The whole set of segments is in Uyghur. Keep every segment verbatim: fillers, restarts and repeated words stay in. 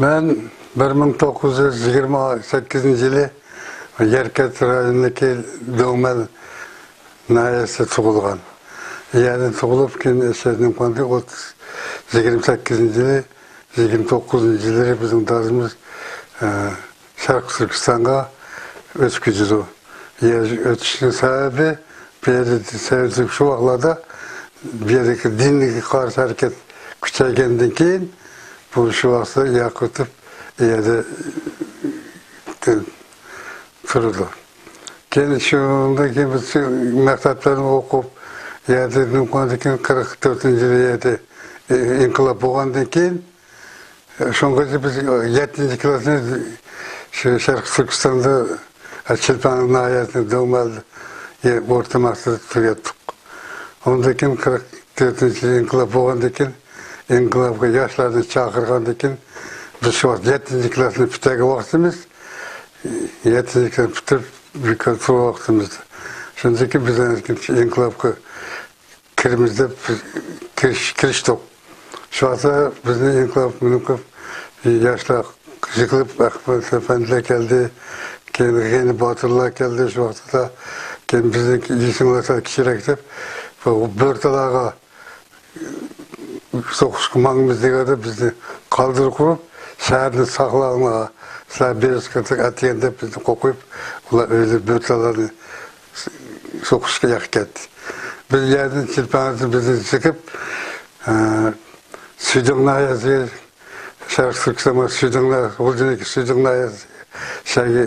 مەن بىر مىڭ توققۇز يۈز يىگىرمە سەككىزىنچى يىلى يەركەنت رايونىدىكى دۆڭمەل ناھىيەسىدە تۇغۇلغان. يەنە تۇغۇلۇپ، كېيىن ئەشەدىن قالدى. ئوتتۇز، يىگىرمە سەككىزىنچى يىلى، يىگىرمە توققۇزىنچى يىللىرى بىزنىڭ دادىمىز، ئە، شەرقىي تۈركىستانغا ئۆچ كۆچىدۇ. يەر ئۆتۈشنىڭ سەۋەبى، بۇ يەردە سەۋەبى شۇ ۋاقىتلاردا بۇ يەردىكى دىنگە قارشى ھەرىكەت كۈچەيگەندىن كېيىن، بۇ شۇ ۋاقىتتا ياقىۋېتىپ، ئۇ يەردە تۇرىدۇ. كېيىن شۇندىن كېيىن بىز شۇ مەكتەپلەرنى ئوقۇپ، يەردىن قىرىق تۆتىنچى يىلى يەردە ئىنقىلاب بولغاندىن كېيىن، شۇڭغىچە بىز يەتتىنچى كىلاسنى شۇ شەرقىي تۈركىستاندا، چىلپان ناھىيەسىنىڭ دۆڭمەل ئورتا مەكتىپىدە تۈگەتتۇق. ئۇندىن كېيىن قىرىق تۆتىنچى يىلى ئىنقىلاب بولغاندىن كېيىن، ئىنقىلابقا ياشلارنى چاقىرغاندىن كېيىن، بىز شۇ ۋاقىت يەتتىنچى كىلاسنى پۈتتۈرگەن ۋاقتىمىز، يەتتىنچى كىلاسنى پۈتتۈرۈپ، بىكار تۇرغان ۋاقتىمىزدا. شۇندىن كېيىن بىز ئىنقىلابقا كىرىمىز دەپ بىز كىرىش-، كىرىشتۇق. شۇ ۋاقىتتا بىزنى ئىنقىلاب مىنقىلاب ياشلار يىغىلىپ، ئەخمەت ئەپەندىلەر كەلدى، كېيىن غېنى باتۇرلار كەلدى. شۇ ۋاقىتتا كېيىن بىزنى يېسىڭلار سەل كىچىرەك دەپ، بۇ بۆرتالاغا سوقۇشقا ماڭىمىز دېگەندە بىزنى قالدۇرۇپ قويۇپ، شەھەرنى ساقلاڭلار، سىلەر بېرىسىڭلار ئەتىگەن دەپ بىزنى قويۇپ، ئۇلار ئۆيلىرى بۆرتالارنى سوقۇشقا ياققا كەتتى. بىز يەردىن چىلپانغا بىزنى چىقىپ، ئە، سۈيدۈڭ ناھىيەسىگە، شەرقىي تۈركىستان سۈيدۈڭ ناھىيەسى، غۇلجىدىكى سۈيدۈڭ ناھىيەسىگە،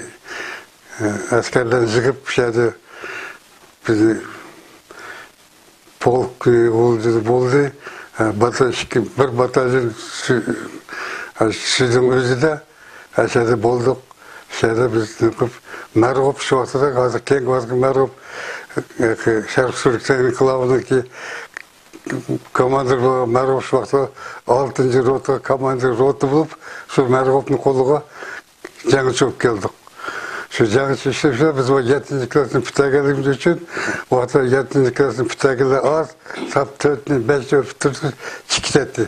ئە، ئەسكەرلەرنى يىغىپ، شۇ يەردە بىزنى پولك، ئە، غۇلجىدا بولدى. ئە، باتا-، ئىككى، بىر باتاليون سۈ-، ئە، سۈيدۈڭ ئۆزىدە. ئەشەدە بولدۇق. شەدە بىز نېقىپ مەرغۇپ شۇ ۋاقىتتا، ھازىر كېيىنكى ۋاقىتتا مەرغۇپ، ئە، شەرقىي تۈركىستان ئىنقىلابىنىڭكى كوماندىر بولغان مەرغۇپ شۇ ۋاقىتتا ئالتىنچى روتا كوماندىر روتا بولۇپ، شۇ مەرغۇپنىڭ قولىغا جەڭچى بولۇپ كەلدۇق. شۇ جەڭچى ئىشلەپ، بىز بۇ يەتتىنچى كىلاسنى پۈتتۈرگەنلىكىمىز ئۈچۈن، ۋاقىتتا يەتتىنچى كىلاسنى پۈتتۈرگەنلەر ئاز، تاپ تۆتنى، بەشنى پۈتتۈردى، چىقىپ كەتتى.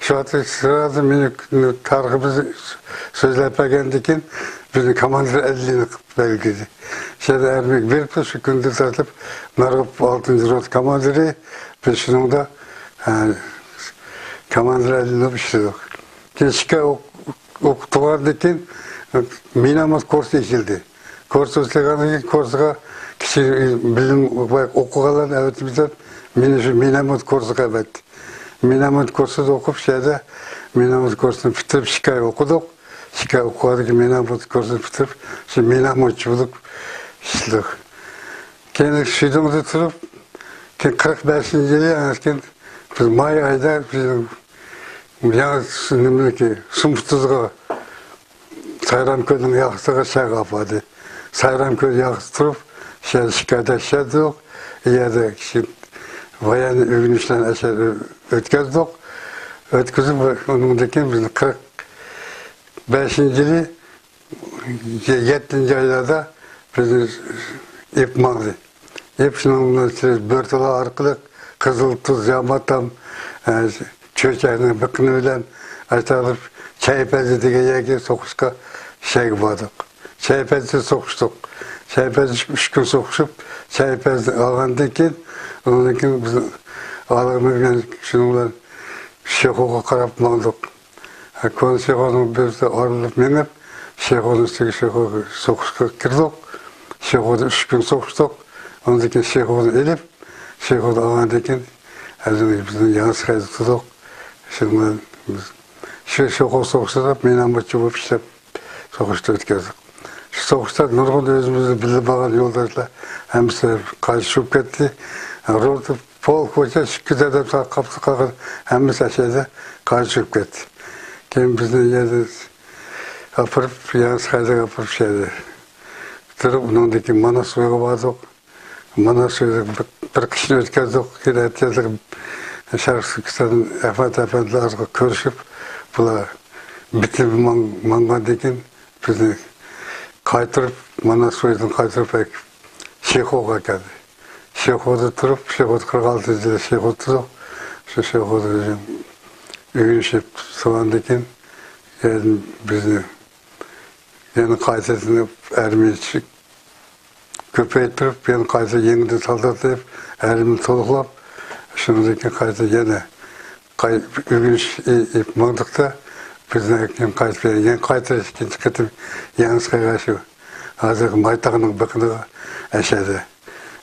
شۇ ۋاقىتتا سىرازى مېنى تارىخىمىزنى سۆزلەپ بەرگەندىن كېيىن، بىزنى كوماندىر ئەللىنى قىلىپ بەلگىلىدى. شۇ يەردە ئەرمىگە بېرىپتۇ، شۇ كۈندە تارتىپ مەرغۇپ ئالتىنچى روتا كوماندىرى، بىز شۇنىڭدا، ئە، كوماندىر ئەللىنى ئىشلىدۇق. كېيىن ئىككى ئاي ئوق-، ئوقۇتۇلغاندىن كېيىن مىناموت كورسى ئېچىلدى. كورس ئېچىلغاندىن كېيىن كورسىغا كىشى بىلىم ئوقۇغانلارنى ئەۋەتىمىز دەپ، مېنى شۇ مىناموت كورسىغا ئەۋەتتى. مىناموت كورسىدا ئوقۇپ، شۇ يەردە مىناموت كورسىنى پۈتتۈرۈپ، ئىككى ئاي ئوقۇدۇق. ئىككى ئاي ئوقۇغاندىن كېيىن مىناموت كورسىنى پۈتتۈرۈپ، شۇ مىناموتچى بولۇپ ئىشلىدۇق. كېيىن شىدىڭدا تۇرۇپ، كېيىن قىرىق بەشىنچى يىلى، كېيىن بىز ماي ئايدا بىزنىڭ يېڭى نېمىنىڭكى سۇمبۇتىزغا سايرامكۆلنىڭ ياقىسىغا شەھەرگە ئاپاردى. سايرامكۆل ياقىسىدا تۇرۇپ، شەھەر شىكايەت ئىشلەتتۇق. يەردە كىشى بايانى ئۆگىنىشلەرنى ئەشەدە ئۆتكەزدۇق. ئۆتكۈزۈپ، ئۇنىڭدىن كېيىن بىزنى قىرىق بەشىنچى يىلى، يەتتىنچى ئايلاردا بىزنى ئېلىپ ماڭدى. ئېلىپ شۇنىڭ بىلەن بۆرتالا ئارقىلىق قىزىل تۇز، ياماتام، ئە، چۆچەكنىڭ بېقىنى بىلەن ئايتالىپ، چەيپەزى دېگەن يەرگە سوقۇشقا شەيگە باردۇق. چەيپەزىدە سوقۇشتۇق. چەيپەزىدە ئۈچ كۈن سوقۇشۇپ، چەيپەزنى ئالغاندىن كېيىن، ئۇنىڭدىن كېيىن بىز ئالغىمىز بىلەن شۇنىڭ بىلەن شېخۇغا قاراپ ماڭدۇق. كونا شېخۇنىڭ بىرسى ئايرىلىپ مېڭىپ، شېخۇنىڭ ئۈستىگە شېخۇغا سوقۇشقا كىردۇق. شېخۇدا ئۈچ كۈن سوقۇشتۇق. ئۇنىڭدىن كېيىن شېخۇنى ئېلىپ، شېخۇنى ئالغاندىن كېيىن، ھازىر بىزنى ياڭسىخەيدە تۇتۇق. شۇنىڭ بىلەن بىز شۇ شېخۇ سوقۇشتا مىناموتچى بولۇپ ئىشلەپ، سوقۇشتا ئۆتكەزدۇق. شۇ سوقۇشتا نۇرغۇن ئۆزىمىزنى بىللە بارغان يولداشلار ھەممىسى قايتىپ چۈشۈپ كەتتى. روتا پولك بويىچە ئىككى يۈز ئادەم قاپسىلىپ قالغان، ھەممىسى ئەشەدە قايتىپ چۈشۈپ كەتتى. كېيىن بىزنى يەردە ئاپىرىپ، ياڭسىخەيدىگە ئاپىرىپ، شۇ يەردە تۇرۇپ، ئۇنىڭدىن كېيىن ماناس سۇيىغا باردۇق. ماناس سۇيىدا بىر، بىر قىشنى ئۆتكەزدۇق. كېيىن ئەتىگەنلىك شەرقىي تۈركىستان ئەخمەت ئەپەندىلەر ئارقىلىق كۆرۈشۈپ، بۇلار بىتىپ ماڭ-، ماڭغاندىن كېيىن، بىزنى قايتۇرۇپ، ماناس سۇيىدىن قايتۇرۇپ ئەكىپ، شېخۇغا ئەكەلدى. شېخۇدا تۇرۇپ، شېخۇدا قىرىق ئالتىنچى يىلى شېخۇدا تۇردۇق. شۇ شېخۇدا ئۆگىنىشىپ تۇرغاندىن كېيىن، يەنە بىزنى يەنە قايتىدىن ئارمىيە كۆپەيتتۈرۈپ، يەنە قايتا يېڭىدىن سالدات ئېلىپ، ئارمىيەنى تولۇقلاپ، شۇنىڭدىن كېيىن قايتا يەنە قاي-، ئۆگىنىش ئېلىپ ماڭدۇقتا، بىزنى كېيىن قايتىپ، يەنە قايتا ئىككىنچى قېتىم يېڭىسى قىلغان شۇ ھازىرقى مايتاغنىڭ بېقىنىغا ئەشەدە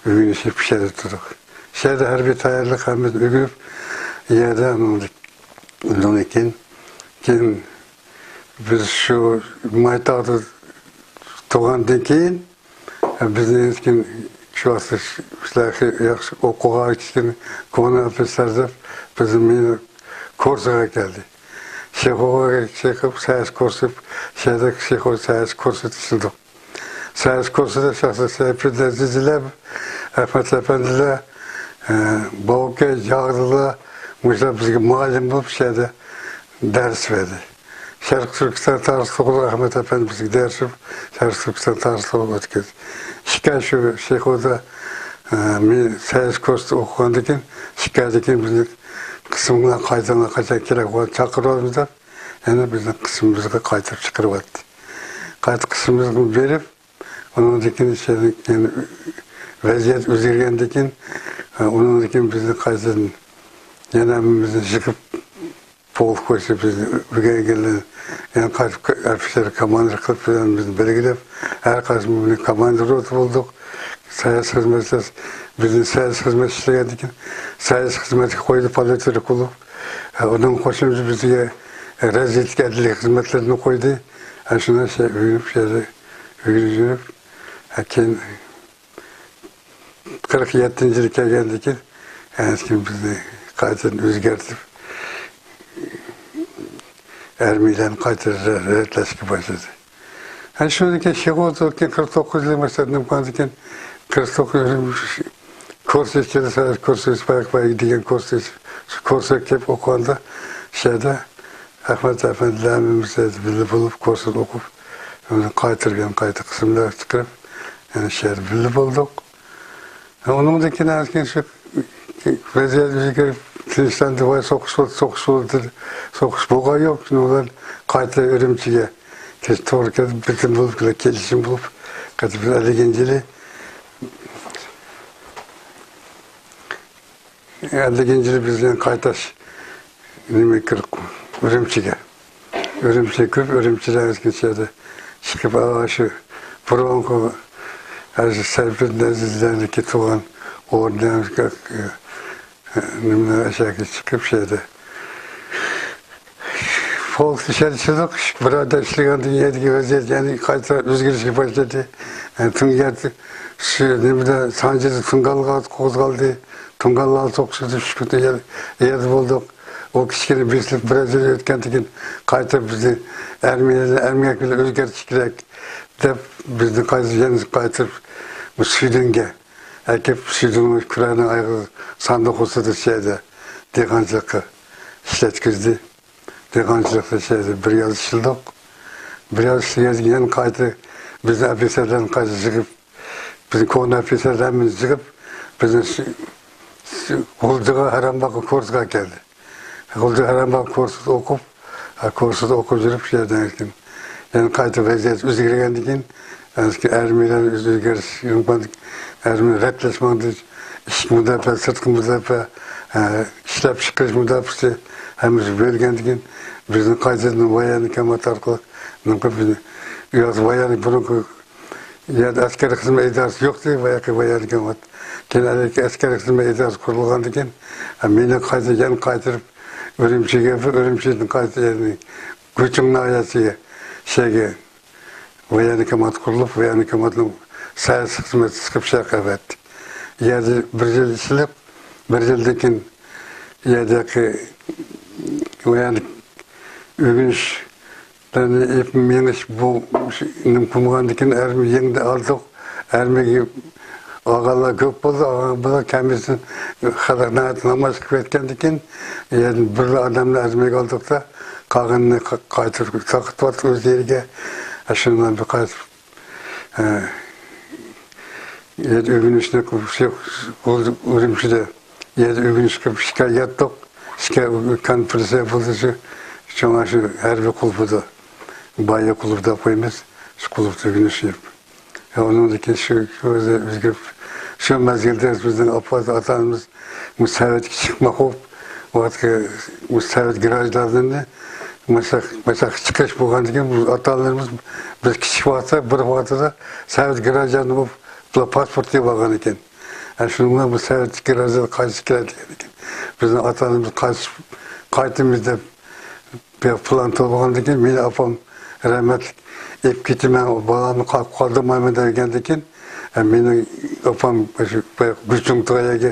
ئۆگىنىش ئېلىپ، شەدە تۇردۇق. شەدە ھەربىي تەييارلىق ھەممىسىنى ئۆگىنىپ، يەردە ئۇنىڭدىن، ئۇنىڭدىن كېيىن، كېيىن بىز شۇ مايتاغدا تۇرغاندىن كېيىن، بىزنى ھېچكىم شۇ ۋاقىتتا شۇلار ياخشى ئوقۇغان كىشىنى كونا ئوفىتسېر دەپ بىزنى مېنى كۇرسىغا ئەكەلدى. شېخوغا، شېخو سەھەس كۇرسى، شەدەك شېخو سەھەس كۇرسى ئىشلىدۇق. سەھەس كۇرسىدا شەخسەن سەيپىدىن ئەزىزلەر، ئەخمەت ئەپەندىلەر، ئە، باۋۇكەي جاغدىلار، مۇشۇلار بىزگە مۇئەللىم بولۇپ شەدە دەرس بەردى. شەرقىي تۈركىستان تارىخى توغرىلىق ئەخمەت ئەپەندى بىزگە دەرس بېرىپ، شەرقىي تۈركىستان تارىخى توغرىلىق ئۆتكەزدى. ئىككى ئاي شۇ شېخودا، ئە، مەن سەھەس كۇرسىدا ئوقۇغاندىن كېيىن، ئىككى ئايدىن كېيىن بىزنى قىسىمغا قايتىڭلار، قاچان كېرەك بولغان چاقىرىۋالىمىز دەپ، يەنە بىزنى قىسمىمىزغا قايتۇرۇپ چىقىرىۋەتتى. قايتا قىسمىمىزغا بېرىپ، ئۇنىڭدىن كېيىن، يەنە ۋەزىيەت ئۆزگەرگەندىن كېيىن، ئۇنىڭدىن كېيىن بىزنى قايتىدىن يەنە ھەممىمىزنى يىغىپ، پولك بويىچە بىزنى ئۆگەنگەنلەر، يەنە قايتىپ ئوفىتسېر كوماندىر قىلىپ، بىزنى بىلگىلەپ، ھەر قايسىمىز كوماندىر روتا بولدۇق. ساياھەت خىزمەتچىلەر، بىزنى ساياھەت خىزمەت ئىشلىگەندىن كېيىن، ساياھەت خىزمەتكە قويدى، پولىتىك كۇلۇب. ئۇنىڭ قوشۇمچە بىزگە رەزۋېدكا، ئەدلىيە خىزمەتلىرىنى قويدى. شۇنداق ئۆگىنىپ، شۇ يەردە ئۆگىنىپ يۈرۈپ، كېيىن قىرىق يەتتىنچى يىلى كەلگەندىن كېيىن، يەنە بىزنى قايتىدىن ئۆزگەرتىپ، ئارمىيەلەرنى قايتا رەتلەشكە باشلىدى. ھە، شۇنىڭدىن كېيىن شېخودا كېيىن قىرىق توققۇزىنچى يىلى مەقسەتنىڭ بارغاندىن كېيىن، قىرىق توققۇز كۇرس ئىچىدە، ساياھەت كۇرسى، بايقى دېگەن كۇرس، شۇ كۇرسقا كېلىپ ئوقۇغاندا، شۇ يەردە ئەخمەت ئەپەندىلەر ھەممىمىز بىللە بولۇپ، كۇرسنى ئوقۇپ، قايتۇرۇپ، يەنە قايتا قىسىملارغا چىقىرىپ، يەنە شۇ يەردە بىللە بولدۇق. ئۇنىڭدىن كېيىن، كېيىن شۇ ۋەزىيەت ئۆزگىرىپ، تىنچلاندى، ۋاي، سوقۇش بولدى، سوقۇش بولدى، سوقۇش بولغان يوق. شۇنىڭ بىلەن قايتا ئۈرۈمچىگە كېلىش توغرا كەلدى، بىتىم بولۇپ، كېلىشىم بولۇپ، قايتا بىر ئەللىكىنچى يىلى، ئەللىكىنچى يىلى بىزنى قايتاش نېمە كىرىپ، ئۈرۈمچىگە. ئۈرۈمچىگە كىرىپ، ئۈرۈمچىدە ئەسكىچەدە چىقىپ، ئاشۇ بۇرۇنقى ئەزىز سەيپىدىن ئەزىزلەرنىڭكى تۇغان ئورنىمىزغا، نېمە، ئەشەگە چىقىپ، شۇ يەردە پولكتا ئىشلەۋاتىدۇق. بىر ئايدا ئىشلىگەندىن كېيىن يەردىكى ۋەزىيەت يەنە قايتا ئۆزگىرىشكە باشلىدى. تۇنجى، شۇ نېمىدە، سانجىدا تۇڭگانلىقى قوزغالدى. تۇڭگانلار سوقۇشىدا شۇ يەردە بولدۇق. ئۇ كىچىككىنە بېسىلىپ، بىر يىل ئۆتكەندىن كېيىن قايتا بىزنى ئارمىيەدىن ئەمگەك بىلەن ئۆزگەرتىش كېرەك دەپ، بىزنى قايتا، يەنە قايتۇرۇپ، بۇ سۈيدۈنگە ئەكىپ، سۈيدۈن ئۇكرائىنا ئايغىر ساندۇق ئۈستىدە شۇ يەردە دېھقانچىلىققا ئىشلەتكۈزدى. دېھقانچىلىقتا شۇ يەردە بىر يىل ئىشلىدۇق. بىر يىل ئىشلىگەندىن كېيىن قايتا بىزنى ئوفىتسېرلارنى قايتا يىغىپ، بىزنى كونا ئوفىتسېرلارنى يىغىپ، بىزنى شۇ، شۇ غۇلجىغا، ھەرەمباغقا كۇرسقا ئەكەلدى. غۇلجا، ھەرەمباغ كۇرسىدا ئوقۇپ، ھە، كۇرسىدا ئوقۇپ يۈرۈپ، شۇ يەردىن كېيىن يەنە قايتا ۋەزىيەت ئۆزگەرگەندىن كېيىن، ئەسكى ئارمىيەلەر ئۆزگەرتىش، ئارمىيە رەتلەش ماڭدى، ئىچكى مۇداپىئە، سىرتقى مۇداپىئە، ئە، ئىشلەپچىقىرىش مۇداپىئەسى ھەممىسى بۆلگەندىن كېيىن، بىزنى قايتىدىن ۋايانىي كامات ئارقىلىق، بىزنى ئۇ ياقتا ۋايانىي، بۇرۇنقى يەردە ئەسكەرىي خىزمەت ئىدارىسى يوقتى، باياقى ۋايانىي كامات. كېيىن ئەسكەرىي خىزمەت ئىدارىسى قۇرۇلغاندىن كېيىن، مېنى قايتا، يەنە قايتۇرۇپ ئۈرۈمچىگە، ئۈرۈمچىدىن قايتا يەنە گۇچۇڭ ناھىيەسىگە، شەگە، ۋايانىي كامات قۇرۇلۇپ، ۋايانىي كاماتنىڭ ساياھەت خىزمىتى چىقىپ شەرققە ئەۋەتتى. يەردە بىر يىل ئىشلەپ، بىر يىلدىن كېيىن يەردىكى ۋايانىي ئۆگىنىش ئېلىپ مېڭىش بۇ نېمە قىلمىغاندىن كېيىن ئارمىيە يېڭىدىن ئالدۇق. ئارمىيەگە ئالغانلار كۆپ بولدى. ئالغان بۇلار كەممىسى خەلق ناھايىتى نامايىش قىلىپ كەتكەندىن كېيىن، يەنە بىرلا ئادەمنى ئارمىيەگە ئالدۇق-دا، قالغىنىنى قا-، قايتۇرۇپ تارقىتىۋاتتۇق ئۆز يېرىگە. شۇنىڭ بىلەن بىر قايتىپ، ئە، يەردە ئۆگىنىشنى قىلىپ، شۇ ئۈرۈمچىدە يەردە ئۆگىنىش قىلىپ، ئىككى ئاي ياتتۇق. ئىككى ئاي كونفېرېنسىيە بولدى، شۇ شۇڭا شۇ ھەربىي قۇلۇپىدا، بايا قۇلۇپى دەپ قويىمىز، شۇ قۇلۇپتا ئۆگىنىش. ئۇنىڭدىن كېيىن شۇ، شۇ ئۆزى ئۆزگىرىپ، شۇ مەزگىلدە بىزنىڭ ئاپا، ئاتا-ئانىمىز بۇ سوۋېتكە چىقماق بولۇپ، ۋاقىتقا بۇ سوۋېت گراژدانلىرىنى مۇشۇ، مۇشۇ چىقىش بولغاندىن كېيىن، بۇ ئاتا-ئانىلىرىمىز، بىز كىچىك ۋاقىتتا، بىر ۋاقىتتا سوۋېت گراژدانى بولۇپ، بۇلار پاسپورت ئېلىپ ئالغان ئىكەن. ئە، شۇنىڭ بىلەن بۇ سوۋېت گراژدانى قايسى كېلەر دېگەن ئىكەن. بىزنىڭ ئاتا-ئانىمىز قايسى، قايتىمىز دەپ، بۇ پىلان تۇرغاندىن كېيىن، مېنى ئاپام رەھمەتلىك ئېلىپ كېتىمەن، بالامنى قا-، قالدۇرمايمەن دېگەندىن كېيىن، ئە، مېنىڭ ئاپام شۇ بايا گۇچۇڭتۇغا يەرگە،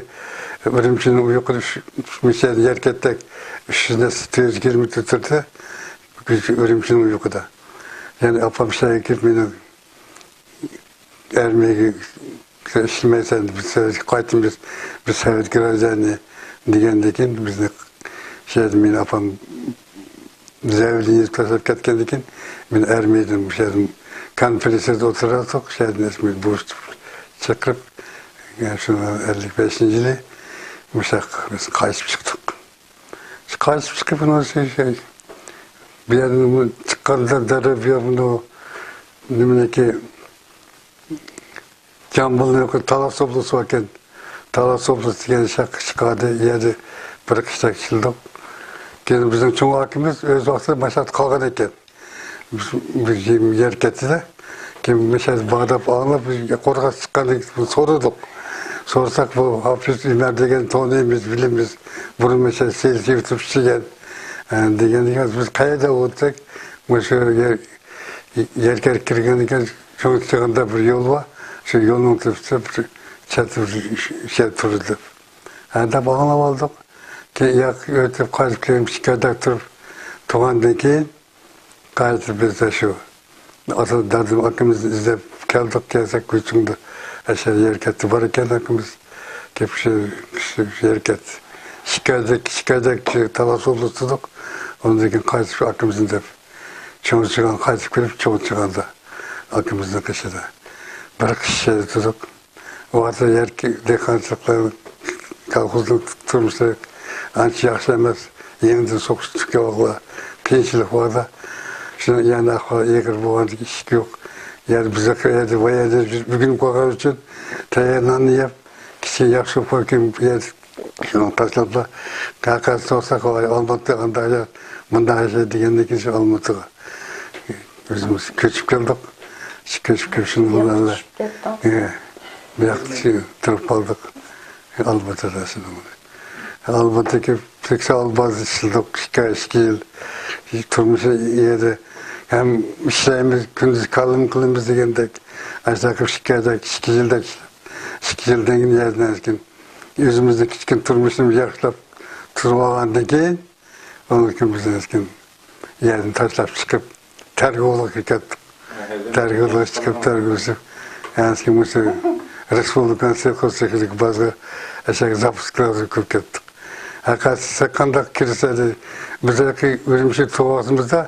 ئۈرۈمچىنىڭ ئۇيقىدا، مۇشۇ يەردە يەركەنتتەك ئۈچ يۈز نەچچە، تۆت يۈز كىلومېتىر تۇرىدۇ، ئۈرۈمچىنىڭ ئۇيقىدا. يەنى ئاپام شۇ يەرگە كېلىپ، مېنى ئارمىيەگە ئىشلىمەيسەن، بىز سوۋېتكە قايتىمىز، بىز سوۋېت گراژدانى دېگەندىن كېيىن، بىزنى شۇ يەردە مېنى ئاپام زەۋلىنى تاشلاپ كەتكەندىن كېيىن، مېنى ئارمىيەدىن مۇشۇ يەردىن كونفېرېنسىيەدە ئولتۇراتتۇق، شۇ يەردىن بوشىتىپ چىقىرىپ، شۇ ئەللىك بەشىنچى يىلى مۇشۇ ياققا بىز قايتىپ چىقتۇق. قايتىپ چىقىپ، ئۇنىڭ شۇ، شۇ، بۇ يەردىن چىققاندا دەررەي بۇ يەر، بۇنىڭ نېمىنىڭكى، جامبۇلنىڭ تالاس ئوبلاستى باركەن. تالاس ئوبلاستى دېگەن شەھەرگە چىقاردى، يەردە بىر قىشتەك ئىشلىدۇق. كېيىن بىزنىڭ چوڭ ئاكىمىز ئۆز ۋاقتىدا ماشاقتا قالغان ئىكەن. بىز، بىز يەركەنتتە. كېيىن مەشەدە بار دەپ ئاڭلاپ، بىز قورغاس چىققاندىن كېيىن سورىدۇق. سورىساق، بۇ ھاپىز ئۆمەر دېگەن تونۇيمىز، بىلىمىز. بۇرۇن مەشەدە سېلىس ئېۋىتىپ ئىشلىگەن، ئە، دېگەن، دېگەن. بىز قەيەردە ئولتۇرساق، مۇشۇ يەر، يەركەنتكە كىرگەندىن كېيىن چوڭ چىغىندا بىر يول بار. شۇ يولنىڭ تۈپىدە بىر چەتتە بىر شەي تۇرىدۇ دەپ. ھە، دەپ ئاڭلاپ ئالدۇق. كېيىن ياق ئۆتۈپ قايتىپ كېلىپ، ئىككى ھەدەك تۇرۇپ تۇرغاندىن كېيىن، قايتىپ بىز شۇ ئاتا دادام ئاكىمىزنى ئىزدەپ كەلدۇق، كەلسەك، كوچىڭدا ئەشەدە يەركەنتتە بار ئىكەن ئاكىمىز. كېلىپ شۇ، شۇ يەركەنت ئىككى ھەدەك، ئىككى ھەدەك تالاس ئولتۇردۇق. ئۇندىن كېيىن قايتىپ شۇ ئاكىمىزنى دەپ، چوڭ چىغان قايتىپ كېلىپ، چوڭ چىغاندا ئاكىمىزنىڭ قېشىدا بىر قىش شەيدە تۇردۇق. ۋاقىتتا يەر، دېھقانچىلىقلار، كولخوزنىڭ تۇرمۇشى ئانچە ياخشى ئەمەس. يېڭىدىن سوقۇش تۈگەۋالغۇلار، قىيىنچىلىق باردا. شۇنىڭ يەنە ئەھۋال ئېغىر بولغاندىكىن ئىشىك يوق. يەر بىز يەردە، ۋە يەردە ئۆگىنىپ قالغان ئۈچۈن تەييار ناننى يەپ، كىچىك ياخشى بولۇپ كېيىن بۇ يەردە شۇنى تاشلاپلا، قەقەس تۇرساق، ۋاي، ئالماتى ئانداق يەر، مۇنداق يەر دېگەندىن كېيىن شۇ ئالماتىغا ئۆزىمىز كۆچۈپ كەلدۇق. شۇ كۆچۈپ كېلىپ شۇنىڭ بىلەن، ئە، بۇ ياقتا شۇ تۇرۇپ قالدۇق. ئالماتىدا شۇنىڭ بىلەن. ئالماتىدىكى تېكسى ئالماز ئىشلىدۇق ئىككى، ئىككى يىل. تۇرمۇشى يەردە ھەم ئىشلەيمىز، كۈندۈز كالىم قىلىمىز دېگەندەك. ئاشۇنداق قىلىپ ئىككى ئايدەك، ئىككى يىلدەك ئىشلەپ، ئىككى يىلدىن كېيىن يەردىن ئۆزىمىزنىڭ كىچىككىنە تۇرمۇشىنى ياخشىلاپ تۇرۇۋالغاندىن كېيىن، ئۇنىڭ كېيىن بىز ئەسكىن يەردىن تاشلاپ چىقىپ، تەرگۇلۇققا كەتتۇق. تەرگۇلۇققا چىقىپ، تەرگۇلىشىپ، ئەسكىن مۇشۇ رېسپۇبلىكا سېلخوزتېخنىك بازىغا ئەشەگە زاپۇسكىلارغا كىرىپ كەتتۇق. ھەقىقەتەن قانداق كىرسە، بىز ھېلىقى ئۈرۈمچىگە تۇرۇپ ۋاقتىمىزدا،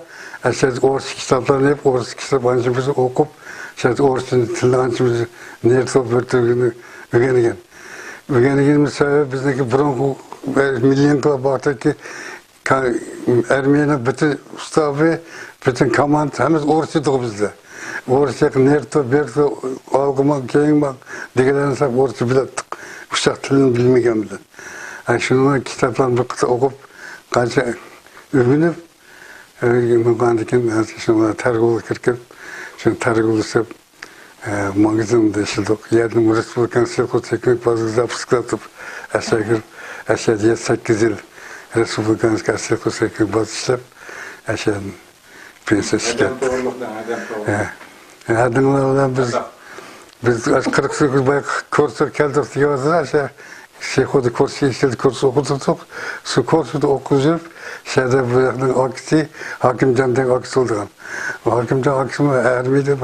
ئەشەدە ئورۇسچە كىتابلارنى ئېلىپ، ئورۇسچە كىتاب ئانچە بىز ئوقۇپ، ئەشەدە ئورۇس تىلىنى ئانچە بىز نېرتو بىر تۈرگۈنى ئۆگەنگەن. ئۆگەنگىنىمىز سەۋەبى بىزنىڭكى بۇرۇنقى مىللىي ئىنقىلاب ۋاقتىدىكى كا-، ئارمىيەنىڭ پۈتۈن شتابى، پۈتۈن كوماندىسى ھەممىسى ئورۇسچە ئىدىغۇ بىزدە. ئورۇسچە نېرتو، بېرتو، ئالغا ماڭ، كېيىن ماڭ دېگەنلەرنى سەپ ئورۇسچە بىلەتتۇق. ئۇششاق تىلنى بىلمىگەن بىلەن. ھە، شۇنىڭ كىتابلارنى بىر قىسا ئوقۇپ، قانچە ئۆگىنىپ، ئۆگەنگەندىن كېيىن، ھە، شۇنىڭ تەرغۇلغا كىرىپ، شۇنى تەرغۇلىشىپ، ئە، ماگىزىندا ئىشلىدۇق. يەردىن رېسپۇبلىكا سېلخوزتېخنىك بازىسىغا زاپۇسكا تۇرۇپ، ئەشەگە، ئەشەدە يەتتە سەككىز يىل رېسپۇبلىكا سېلخوزتېخنىك بازىسىدا ئىشلەپ، ئەشەدىن پېنسىيە چىقتى. ئە، ھەدىڭلار بىلەن بىز، بىز قىرىق سەككىز باي كۇرسقا كەلدۇق دېگەن ۋاقىتتا، ئەشە سېخودا كۇرس ئىشلىدى، كۇرس ئوقۇتۇپتۇق. شۇ كۇرستا ئوقۇپ يۈرۈپ، شەدە بۇ ياقنىڭ ئاكىسى، ھاكىمجان دېگەن ئاكىسى بولىدىغان. ھاكىمجان ئاكىسىمۇ ھەربىيدە،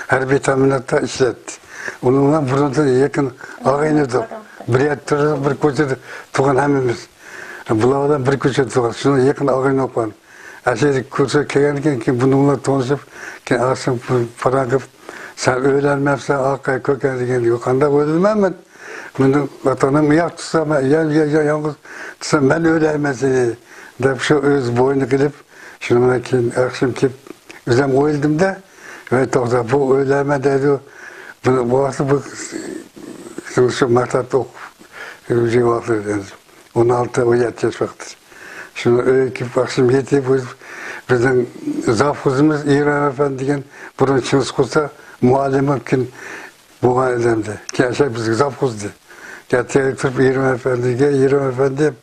ھەربىي تەمىناتتا ئىشلەتتى. ئۇنىڭ بىلەن بۇرۇندىن يېقىن ئاغىنە ئىدۇق. بىر يەردە تۇرىدۇ، بىر كوچىدا تۇرغان ھەممىمىز. بۇلار بىلەن بىر كوچىدا تۇرغان. شۇنىڭ يېقىن ئاغىنە بولغان. ئەسلى كۇرسقا كەلگەندىن كېيىن، كېيىن بۇنىڭ بىلەن تونۇشۇپ، كېيىن ئاخشام پاراڭ قىلىپ، «سەن ئۆيلەنمەپسەن، ئاقا، كۆكە» دېگەن. «يوق، قانداق ئۆيلىنىمەن مەن؟ مېنىڭ ئاتا-ئانام ياق تۇرسا، مەن يال-، يال-، يال-، يالغۇز تۇرسام، مەن ئۆيلەنمەسلىكى» دەپ، شۇ ئۆز بوينىغا ئېلىپ، شۇنىڭدىن كېيىن ئاخشام كېلىپ، ئۆزۈم ئويلىدىم-دە، ۋەي، توختا، بۇ ئۆيلەرمەن دەيدۇ. بۇ، بۇ ۋاقىتتا بۇ، شۇ مەكتەپتە ئوقۇپ يۈرگەن ۋاقىتلىرى ئەمدى. ئون ئالتە، ئون يەتتە ياش ۋاقتى. شۇنىڭ ئۆيگە كېلىپ، ئاخشام يېتىپ، بىزنىڭ زاپخۇزىمىز ئىرىم ئەپەندى دېگەن، بۇرۇن چىڭىز قۇرسا مۇئەللىم بولۇپ كېيىن بولغان ئادەمدى. كېيىن ئاشۇ بىزگە زاپخۇزدى. ئەتىگەن تۇرۇپ، ئىرىم ئەپەندىگە، ئىرىم ئەپەندىم،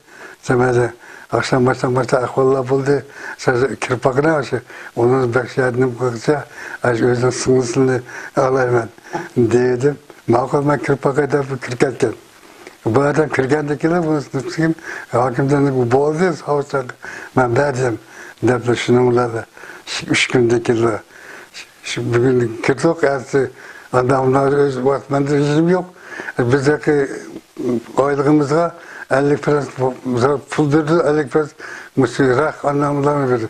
سەن مانا ئاخشام ماشتا ماشتا ئەھۋاللار بولدى، سەن كىرىپ باققىنا، ئاشۇ ئۇنىڭ بەك ياردىمى قىلغىچە، ئاشۇ ئۆزىنىڭ سىڭلىسىنى ئالايمەن دېدىم. ماقۇل، مەن كىرىپ باقاي دەپ كىرىپ كەتكەن. بۇ ئادەم كىرگەندىن كېيىن بۇ نۇسخىم ھاكىمدىن، بولدى، ساۋۇتچان، مەن بەردىم دەپ، شۇنىڭ بىلەن ئۈچ كۈندىن كېيىن شۇ بۈگۈن كىردۇق، ئەتىسى ئانداملار ئۆز ۋاقىت، مەندە رېجىم يوق. بىزدىكى ئايلىقىمىزغا ئەللىك پىرسەنت پۇل بېرىدۇ، ئەللىك پىرسەنت مۇشۇ راق ئانداملارنى بېرىدۇ.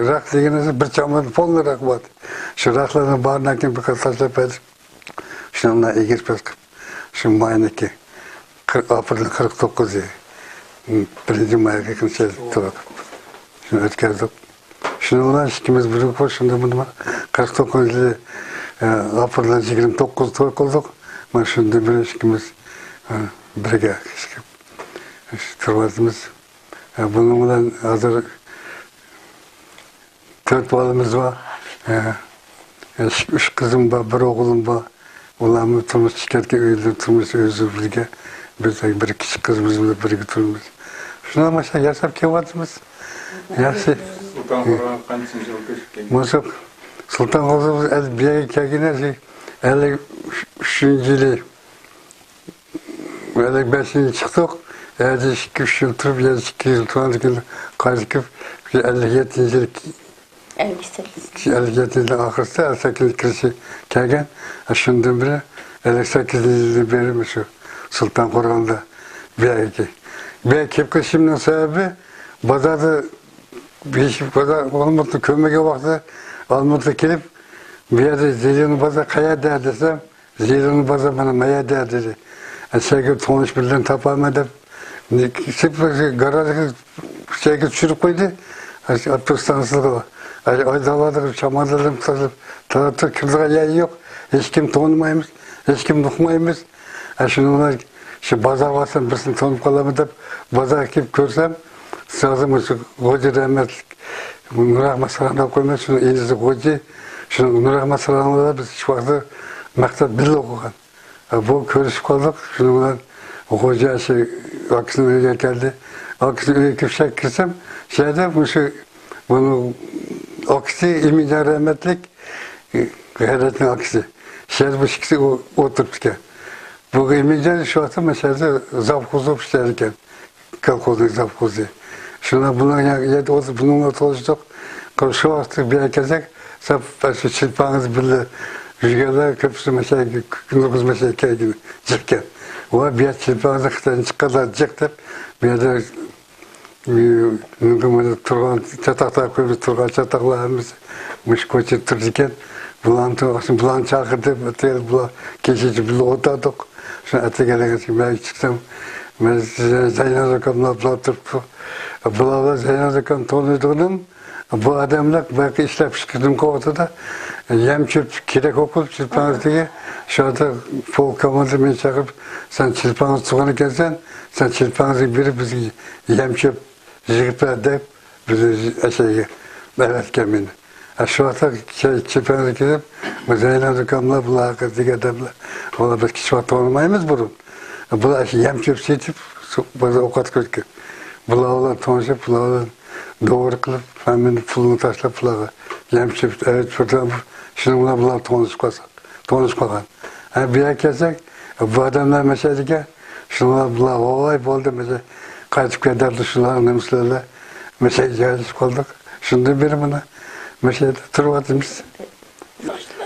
راق دېگىنىمىز بىر چامادان پولنى راق بار. شۇ راقلارنى بارىنى كېيىن بىر قېتىم تاشلاپ بەردۇق. شۇنىڭ بىلەن ئىگىلىك بىلەن شۇ ماينىڭكى قىرىق، ئاپرېلنىڭ قىرىق توققۇزى، بىرىنچى مايغا يېقىن تۇرۇپ، شۇنى ئۆتكەزدۇق. شۇنىڭ بىلەن ئىككىمىز بىر بولۇپ، شۇندىن بۇندىن قىرىق توققۇزىنچى يىلى، ئە، ئاپرېلنىڭ يىگىرمە توققۇزىدا توي قىلدۇق. مانا شۇندىن بېرى ئىككىمىز، ئە، بىرگە تۇرۇۋاتىمىز. ئە، بۇنىڭ بىلەن ھازىر تۆت بالىمىز بار. ئە، ئۈچ، ئۈچ قىزىم بار، بىر ئوغلۇم بار. ئۇلارمۇ تۇرمۇش چىقىۋەتكەن، ئۆيدە تۇرمۇش ئۆزى بىرگە. بىز بىر كىچىك قىزىمىز بىلەن بىرگە تۇرىمىز. شۇنداق ماشۇنداق ياشاپ كېلىۋاتىمىز. ياخشى. سۇلتان قورغان قانچىنچى يىل كۆچۈپ كەلگەن؟ مۇشۇ سۇلتان قورغان بىز بۇ يەرگە كەلگىنى ئەللىك ئۈچىنچى يىلى. ئەللىك بەشىنچى چىقتۇق. يەردە ئىككى، ئۈچ يىل تۇرۇپ، يەنە ئىككى يىل تۇرغاندىن كېيىن قايتىپ كېلىپ، ئەللىك يەتتىنچى يىل، ئەللىك سەككىز. ئەللىك يەتتىنچى يىلنىڭ ئاخىرىسىدا، ئەللىك سەككىزىنچى كىرىشى كەلگەن. شۇندىن بېرى، ئەللىك سەككىزىنچى يىلدىن بېرى مۇشۇ سۇلتان قورغاندا بۇ يەرگە، بۇ يەرگە كېلىپ قېلىشىمنىڭ سەۋەبى، بازاردا بېشىپ، بازار ئالمۇتنى كۆرمىگەن ۋاقتىدا ئالمۇتقا كېلىپ، بۇ يەردە زېليوننىي بازار قەيەردە دېسەم، زېليوننىي بازار مانا ما يەردە دېدى. شەگە تونۇش بىرلەرنى تاپالماي دەپ، گاراژغا، شەگە چۈشۈرۈپ قويدى. ئاپتوبۇس ستانسىسىغا ئايدالادىغا چامادانلىرىمنى تاشلاپ تاراتتۇق. كىرىدىغان يەر يوق. ھېچكىم تونۇمايمىز، ھېچكىمنى ئۇقمايمىز. شۇنىڭ بىلەن شۇ بازار بارسام بىرسىنى تونۇپ قالامەن دەپ بازارغا كېلىپ كۆرسەم، ھازىر مۇشۇ غوجا رەھمەتلىك نۇرئەخمەت ساراڭ دەپ قويىمەن، شۇنىڭ ئىنىسى غوجا، شۇنىڭ نۇرئەخمەت ساراڭلار بىز ھېچ ۋاقىتتا مەكتەپ بىللە ئوقۇغان. بۇ كۆرۈشۈپ قالدۇق. شۇنىڭ بىلەن غوجا شۇ ئاكىسىنىڭ ئۆيىگە كەلدى. ئاكىسىنىڭ ئۆيىگە كىرسەك، كىرسەم، شۇ يەردە مۇشۇ بۇنىڭ ئاكىسى ئىمىنجان رەھمەتلىك، غەيرەتنىڭ ئاكىسى. شۇ يەردە بۇ ئىككىسى ئو-، ئولتۇرۇپتىكەن. بۇ ئىمىنجان شۇ ۋاقىتتا مۇشۇ يەردە زاپخوز بولۇپ ئىشلەيدىكەن. كولخوزنىڭ زاپخوزى. شۇنداق بۇنىڭ يا-، يەردە ئولتۇرۇپ، بۇنىڭ بىلەن تونۇشتۇق. شۇ ۋاقىتتا بۇ يەرگە كەلسەك، سەپ شۇ چىلپاڭىز بىللە يۈرگەنلەر كۆپىسى مەشەگە، نۇرغۇن مەشەگە كەلگەن، جىقكەن. ۋە بۇ يەر چىلپاڭىزنى خىتايدىن چىققانلار جىق دەپ، بۇ يەردە، ئى، نۇرغۇن تۇرغان، چاتاقلار قويۇپ تۇرغان چاتاقلار ھەممىسى مۇشۇ كوچىدا تۇرىدىكەن. بۇلارنى، بۇلارنى چاقىردىم، ئەتىگەن بۇلار كېچىچە بىللە ئولتۇردۇق. شۇ ئەتىگەنلەرگىچە مەن چىقسام، مەن زەينال ئاكاملار بىلەن تۇرۇپتۇ. بۇلار بىلەن زەينال ئاكام تونۇيدىغىنىم، بۇ ئادەملەر بايىقى ئىشلەپ چىقىشنىڭ ۋاقتىدا يەم چۆپ كېرەك بولۇپ، چىلپاڭىزدىكى شۇ يەردە پول كوماندىر مېنى چاقىرىپ، سەن چىلپاڭىز تۇغقان ئىكەنسەن، سەن چىلپاڭىزنى بېرىپ بىزگە يەم چۆپ يىغىپ بەر دەپ، بىزنى ئەشەگە دەۋەتكەن مېنى. ئە، شۇ ۋاقىتتا چىلپاڭغا كىرىپ، زەينال ئۇكاملار، بۇلار ھەققىدە دېگەن ئادەملەر، بۇلار بىز كىچىك ۋاقىتتا تونۇمايمىز بۇرۇن. بۇلار ئاشۇ يەم چۆپ سېتىپ، بىز ئوقەتكە ئۆتكەن. بۇلار بىلەن تونۇشۇپ، بۇلار بىلەن دوغرا قىلىپ، ھەممىنى پۇلنى تاشلاپ، بۇلارغا يەم چۆپ ئەۋەتىپ بېرىپ، شۇنىڭ بىلەن بۇلار تونۇشۇپ قالساق، تونۇشۇپ قالغان. ھە، بۇ يەرگە كەلسەك، بۇ ئادەملەر مەشەدىكەن، شۇلار بۇلار، ۋاي، بولدى، مەشە قايتىپ كەتەردى، شۇلار نېمىسىلەر، مەشە جايلىشىپ قالدۇق. شۇندىن بېرى مانا مەشەدە تۇرۇۋاتىمىز.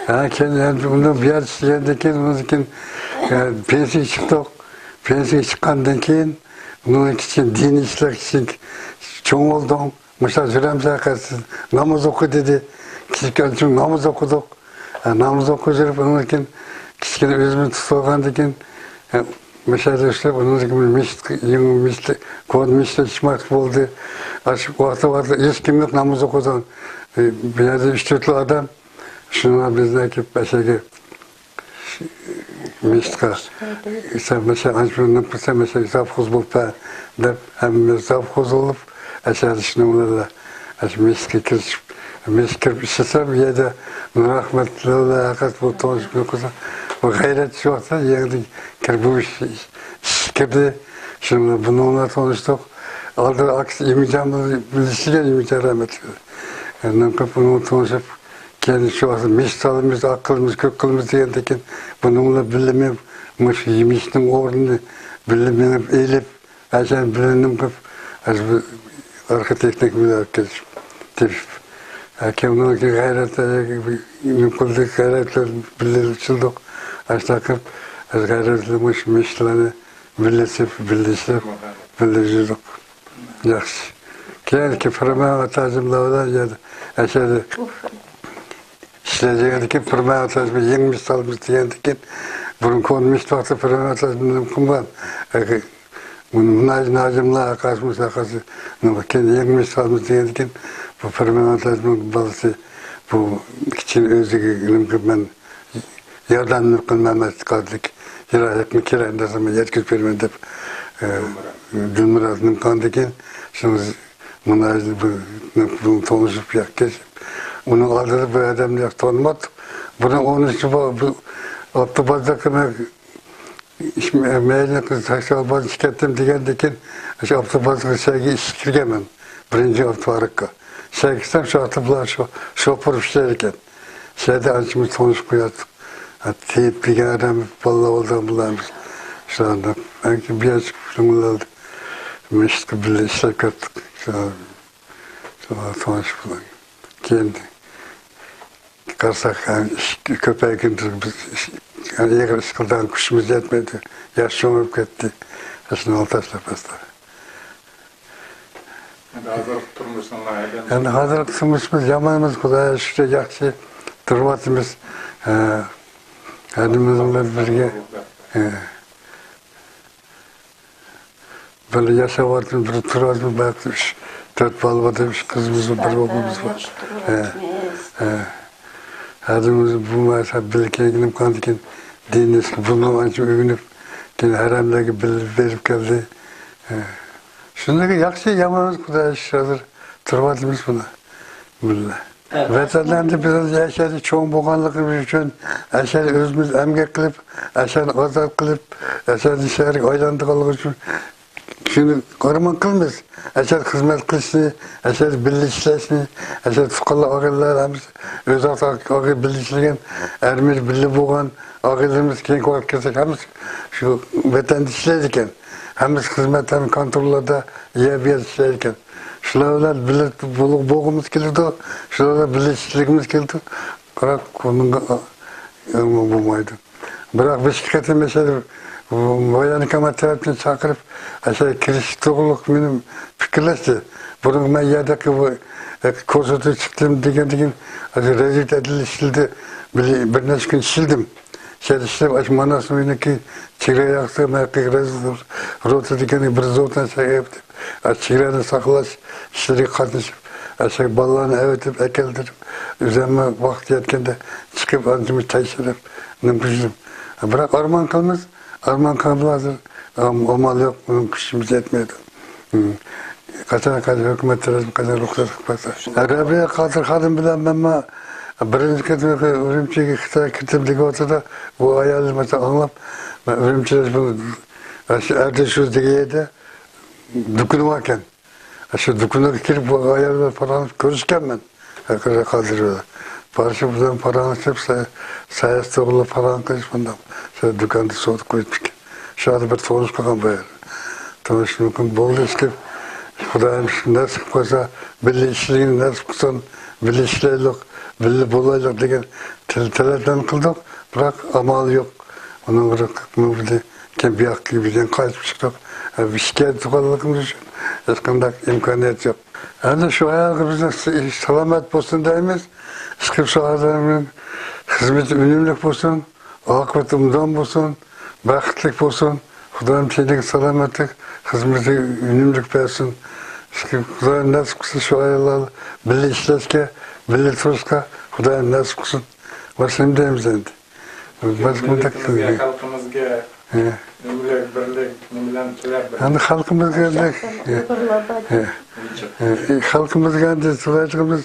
ھە، كېيىن، يەنە بۇنى بۇ يەردە ئىشلىگەندىن كېيىن، ئۇنىڭدىن كېيىن، ئە، پېنسىيەگە چىقتۇق. پېنسىيەگە چىققاندىن كېيىن، ئۇنىڭدىن كېيىن دىنىي ئىشلار كېيىن چوڭ بولدۇڭ. مۇشۇنداق يۈرەمسەن قايسى ناماز ئوقۇ دېدى. كىچىك ئۆلچىمىز ناماز ئوقۇدۇق. ئە، ناماز ئوقۇپ يۈرۈپ، ئۇنىڭدىن كېيىن كىچىككىنە ئۆزىمىزنى تۇتۇپ ئالغاندىن كېيىن، ئە، مەشەدە ئىشلەپ، ئۇنىڭدىن كېيىن مىشىت، يېڭى مىشىت، كونا مىشىت ئىچماقچى بولدى. ئاشۇ ۋاقىت، ۋاقىت ھېچ كىملىك ناماز ئوقۇيدىغان، ئى، بۇ يەردە ئۈچ تۆتلا ئادەم، شۇنىڭغا بىزنى ئەكىپ ئەشەگە، مىشىتقا، سەن مەشە ئانچە نېمە قىلسا، مەشە سوۋخوز بولۇپ بەر دەپ، ھەممىمىز سوۋخوز بولۇپ، ئەشەدە شۇنىڭ بىلەن ئاشۇ مىشىتقا كىرىشىپ، مىشىتقا كىرىپ ئىشلىسەم، بۇ يەردە نۇرئەخمەت بىلەن ھەقىقەت بۇ تونۇشۇپ قىلسا، بۇ غەيرەتچى ۋاقىتتا يېڭىدىن كىرىپ بۇ ئىش، ئىش، ئىشقا كىردى. شۇنىڭ بىلەن بۇنىڭ بىلەن تونۇشتۇق. ئالدىدا ئاكىسى ئىمىنجان بىلەن ئىشلىگەن، ئىمىنجان رەھمەتلىك. ئاندىن كېيىن بۇنىڭ بىلەن تونۇشۇپ، كېيىن شۇ ۋاقىتتا مىشىت سالىمىز، ئاق قىلىمىز، كۆك قىلىمىز دېگەندىكىن، بۇنىڭ بىلەن بىللە مېڭىپ، مۇشۇ مىشىتنىڭ ئورنىنى بىللە مېڭىپ ئېلىپ، ئەشەنى بىللە نېمە قىلىپ، ئاشۇ بىر ئارخېتىكنىك بىلەن ئەكېلىپ تېپىپ. ھە، كېيىن ئۇنىڭ كېيىن غەيرەت، نېمە قىلدۇق، غەيرەت بىلەن بىللە ئىشلىدۇق. ئاشۇنداق قىلىپ، غەيرەت بىلەن مۇشۇ مىشىتلارنى بىللە تېپىپ، بىللە ئىشلەپ، بىللە يۈردۇق. ياخشى. كېيىنكى پىرمەن ۋە تاجىملار بىلەن يەنە ئەشەدە ئىشلەيدىغاندىكىن، پىرمەن ۋە تاجىملار يېڭى مىشىت سالىمىز دېگەندىكىن، بۇرۇن كونا مىشىت ۋاقتىدا پىرمەن ۋە تاجىملار نېمە قىلغان؟ ئەگەر مۇناج ناجىملار، ئاقاش مۇسا، ئاقاش نېمە، كېيىن يېڭى مىشىت سالىمىز دېگەندىكىن، بۇ پىرمەن ۋە تاجىملار بالىسى بۇ كىچىكىنى ئۆزىگە نېمە قىلىپ، مەن ياردەمنى قىلمايمەن قالدىك. يىراق يېقىنغا كېلەي دېسەم، مەن يەتكۈزۈپ بېرىمەن دەپ، ئە، دىلمۇرات نېمە قىلغاندىكىن، شۇنىڭ مۇناجىنى بۇ، بۇ تونۇشۇپ ياق كېسىپ. ئۇنىڭ ئالدىدا بۇ ئادەمنى ياق تونۇماتتۇق. بۇنىڭ ئون ئۈچى بۇ، بۇ ئاپتوبازدىكى مەن ئىش مەيلى قىز تاكسى ئالىپ بارىدىكەن دېگەندىكىن، شۇ ئاپتوبازغا سەگە ئىشكە كىرگەنمەن. بىرىنچى ئاپتوپاركقا. سەگە كىرسەم، شۇ ئاپتوبۇسلار شو-، شوپۇر ئىشلەيدىكەن. شۇ يەردە ئانچە مۇنچە تونۇشۇپ قوياتتۇق. ھە، تېيىپ دېگەن ئادەم بالىلار بولىدىغان بۇلار. شۇلارنى بەلكى بىر يەر چىقىپ شۇنىڭلار مىشىتقا بىللە ئىشلەپ كەتتۇق. شۇ، شۇلار تونۇشۇپ بۇلار. كېيىن قارىساق، ھە، ئىش كۆپەيگەن تۇرۇپ، بىز ئىش، يەنە ئېغىر ئىش قىلىدىغان كۈچىمىز يەتمەيدۇ. ياش چوڭىيىپ كەتتى. شۇنى تاشلاپ بەسلا. ئەمدى ھازىرقى تۇرمۇشىڭلار ئەدەم؟ ئەمدى ھازىرقى تۇرمۇشىمىز يامان ئەمەس، خۇدايغا شۈكرى، ياخشى تۇرۇۋاتىمىز. ھە، ھەممىمىز بىلەن بىرگە. ھە. بىر ياشاۋاتىمىز، بىر تۇرۇۋاتىمىز، بەلكى ئۈچ، تۆت بالا بار، ئۈچ قىزىمىز بار، بىر ئوغلىمىز بار. ھە، ھە. ھەممىمىز بۇ مەسىلە بىللە كەلگىنىم قاندىكىن دىنىسكى بۇنىڭ ئانچە ئۆگىنىپ، كېيىن ھەرەملەرگە بىللە بېرىپ كەلدى. ھە. شۇنداق ياخشى، يامان خۇدايغا شۈكرى، ھازىر تۇرۇۋاتىمىز بۇنى بىللە. ۋەتەندە بىز ئەشەدە چوڭ بولغانلىقىمىز ئۈچۈن، ئەشەدە ئۆزىمىز ئەمگەك قىلىپ، ئەشەدە ئازاد قىلىپ، ئەشەدە شەھەرگە ئايلاندۇرغانلىقى ئۈچۈن شۇنى ئارمان قىلىمىز. ئەشەدە خىزمەت قىلىشنى، ئەشەدە بىللە ئىشلەشنى، ئەشەدە تۇغقانلار، ئاغىنىلەر ھەممىسى ئۆز ئارا بىللە ئىشلىگەن، ئەرمىدە بىللە بولغان ئاغىنىلىرىمىز كېيىنكى ۋاقىت كەلسەك ھەممىسى شۇ ۋەتەندە ئىشلەيدىكەن. ھەممىسى خىزمەت ھەم كانتورلاردا يەر بۇ يەردە ئىشلەيدىكەن. شۇلار بىلەن بىللە بول-، بولغۇمىز كېلىدۇ، شۇلار بىللە ئىشلىگۈمىز كېلىدۇ. بىراق بۇنىڭغا ئەمما بولمايدۇ. بىراق بىز ئىككى قېتىم ياشىدۇق. بايانى كامال تەرەپتىن چاقىرىپ، ئاشۇ كىرىش توغرۇلۇق مېنى پىكىرلەشتى. بۇرۇن مەن يەردىكى بۇ، ئە، كونسۇلتىپ چىقتىم دېگەندىكىن، ئاشۇ رەزىل ئەدىل ئىشلىدى. بىر، بىر نەچچە كۈن ئىشلىدىم. شەھەر ئىشلەپ، ئاشۇ ماناس ئۆينىڭكى چېگرا ياقىسى، مەقىق رەزىل روتا دېگەن بىر زوتان شەھەر ئەۋەتىپ، ئاشۇ چېگرانى ساقلاش ئىشلىرىغا قاتنىشىپ، ئاشۇ بالىلارنى ئەۋېتىپ، ئەكەلدۈرۈپ، ئۆزۈممۇ ۋاقىت يەتكەندە چىقىپ، ئاندىن تەكشۈرۈپ، نېمە قىلدىم. بىراق ئارمان قىلىمىز، ئارمان قىلىمىز ھازىر، ئام-، ئامال يوق، بۇنىڭ كۈچىمىز يەتمەيدۇ. ھىم. قاچان، قاچان ھۆكۈمەت تەرەپتىن قاچان رۇخسەت قىلىپ بەرسە. رەبىيە قادىر خانىم بىلەن مەنمۇ بىرىنچى قېتىم ئۈرۈمچىگە خىتاي كىردىم دېگەن ۋاقتىدا، بۇ ئايالنى مەسىلەن ئاڭلاپ، مەن ئۈرۈمچىدە شۇ، شۇ ئەردە شۇ دېگەن يەردە دۇكىنى باركەن. شۇ دۇكىنىغا كىرىپ، بۇ ئايال بىلەن پاراڭلىشىپ كۆرۈشكەنمەن. قادىر بىلەن. بارىشىپ، بۇ بىلەن پاراڭلىشىپ، سا-، ساياھەت توغرىلىق پاراڭ قىلىش، مۇنداق. شۇ دۇكاندا سودا قويۇپتىكەن. شۇ يەردە بىر تونۇش قىلغان بۇ يەردە. تونۇشۇش مۇمكىن بولدى، ئىشقىلىپ، خۇدايىم شۇ نەسىپ قىلسا، بىللە ئىشلىگىنى نەسىپ قىلسۇن، بىللە ئىشلەيلۇق، بىللە بولايلۇق دېگەن تىل-، تىلەكلەرنى قىلدۇق. بىراق ئامال يوق. ئۇنىڭ بىر قىسمى بىزنى كېيىن بۇ ياققا بىزدىن قايتىپ چىقتۇق. ئە، بىز شىكايەت قىلغانلىقىمىز ئۈچۈن ھېچقانداق ئىمكانىيەت يوق. ئەمدى شۇ ئايالغا بىزنى س-، سالامەت بولسۇن دەيمىز. ئىشقىلىپ شۇ ئادەمنىڭ خىزمىتى ئۈنۈملۈك بولسۇن، ئاقىۋىتى ئوبدان بولسۇن، بەختلىك بولسۇن. خۇدايىم تېنىگە سالامەتلىك، خىزمىتىگە ئۈنۈملۈك بەرسۇن. خۇدايىم نەسىپ قىلسا شۇ ئاياللار بىللە ئىشلەشكە، بىللە تۇرۇشقا خۇدايىم نەسىپ قىلسۇن. باشقا نېمە دەيمىز ئەمدى؟ باشقا مۇنداق، مىللىتىمىزگە، خەلقىمىزگە، ھە، ئۆمۈرلۈك بىرلىك، نېمىلەرنى تىلەپ بىر، يەنى خەلقىمىزگە، ھە، ھە، ھە، خەلقىمىزگە ئەمدى تىلەيدىغىنىمىز،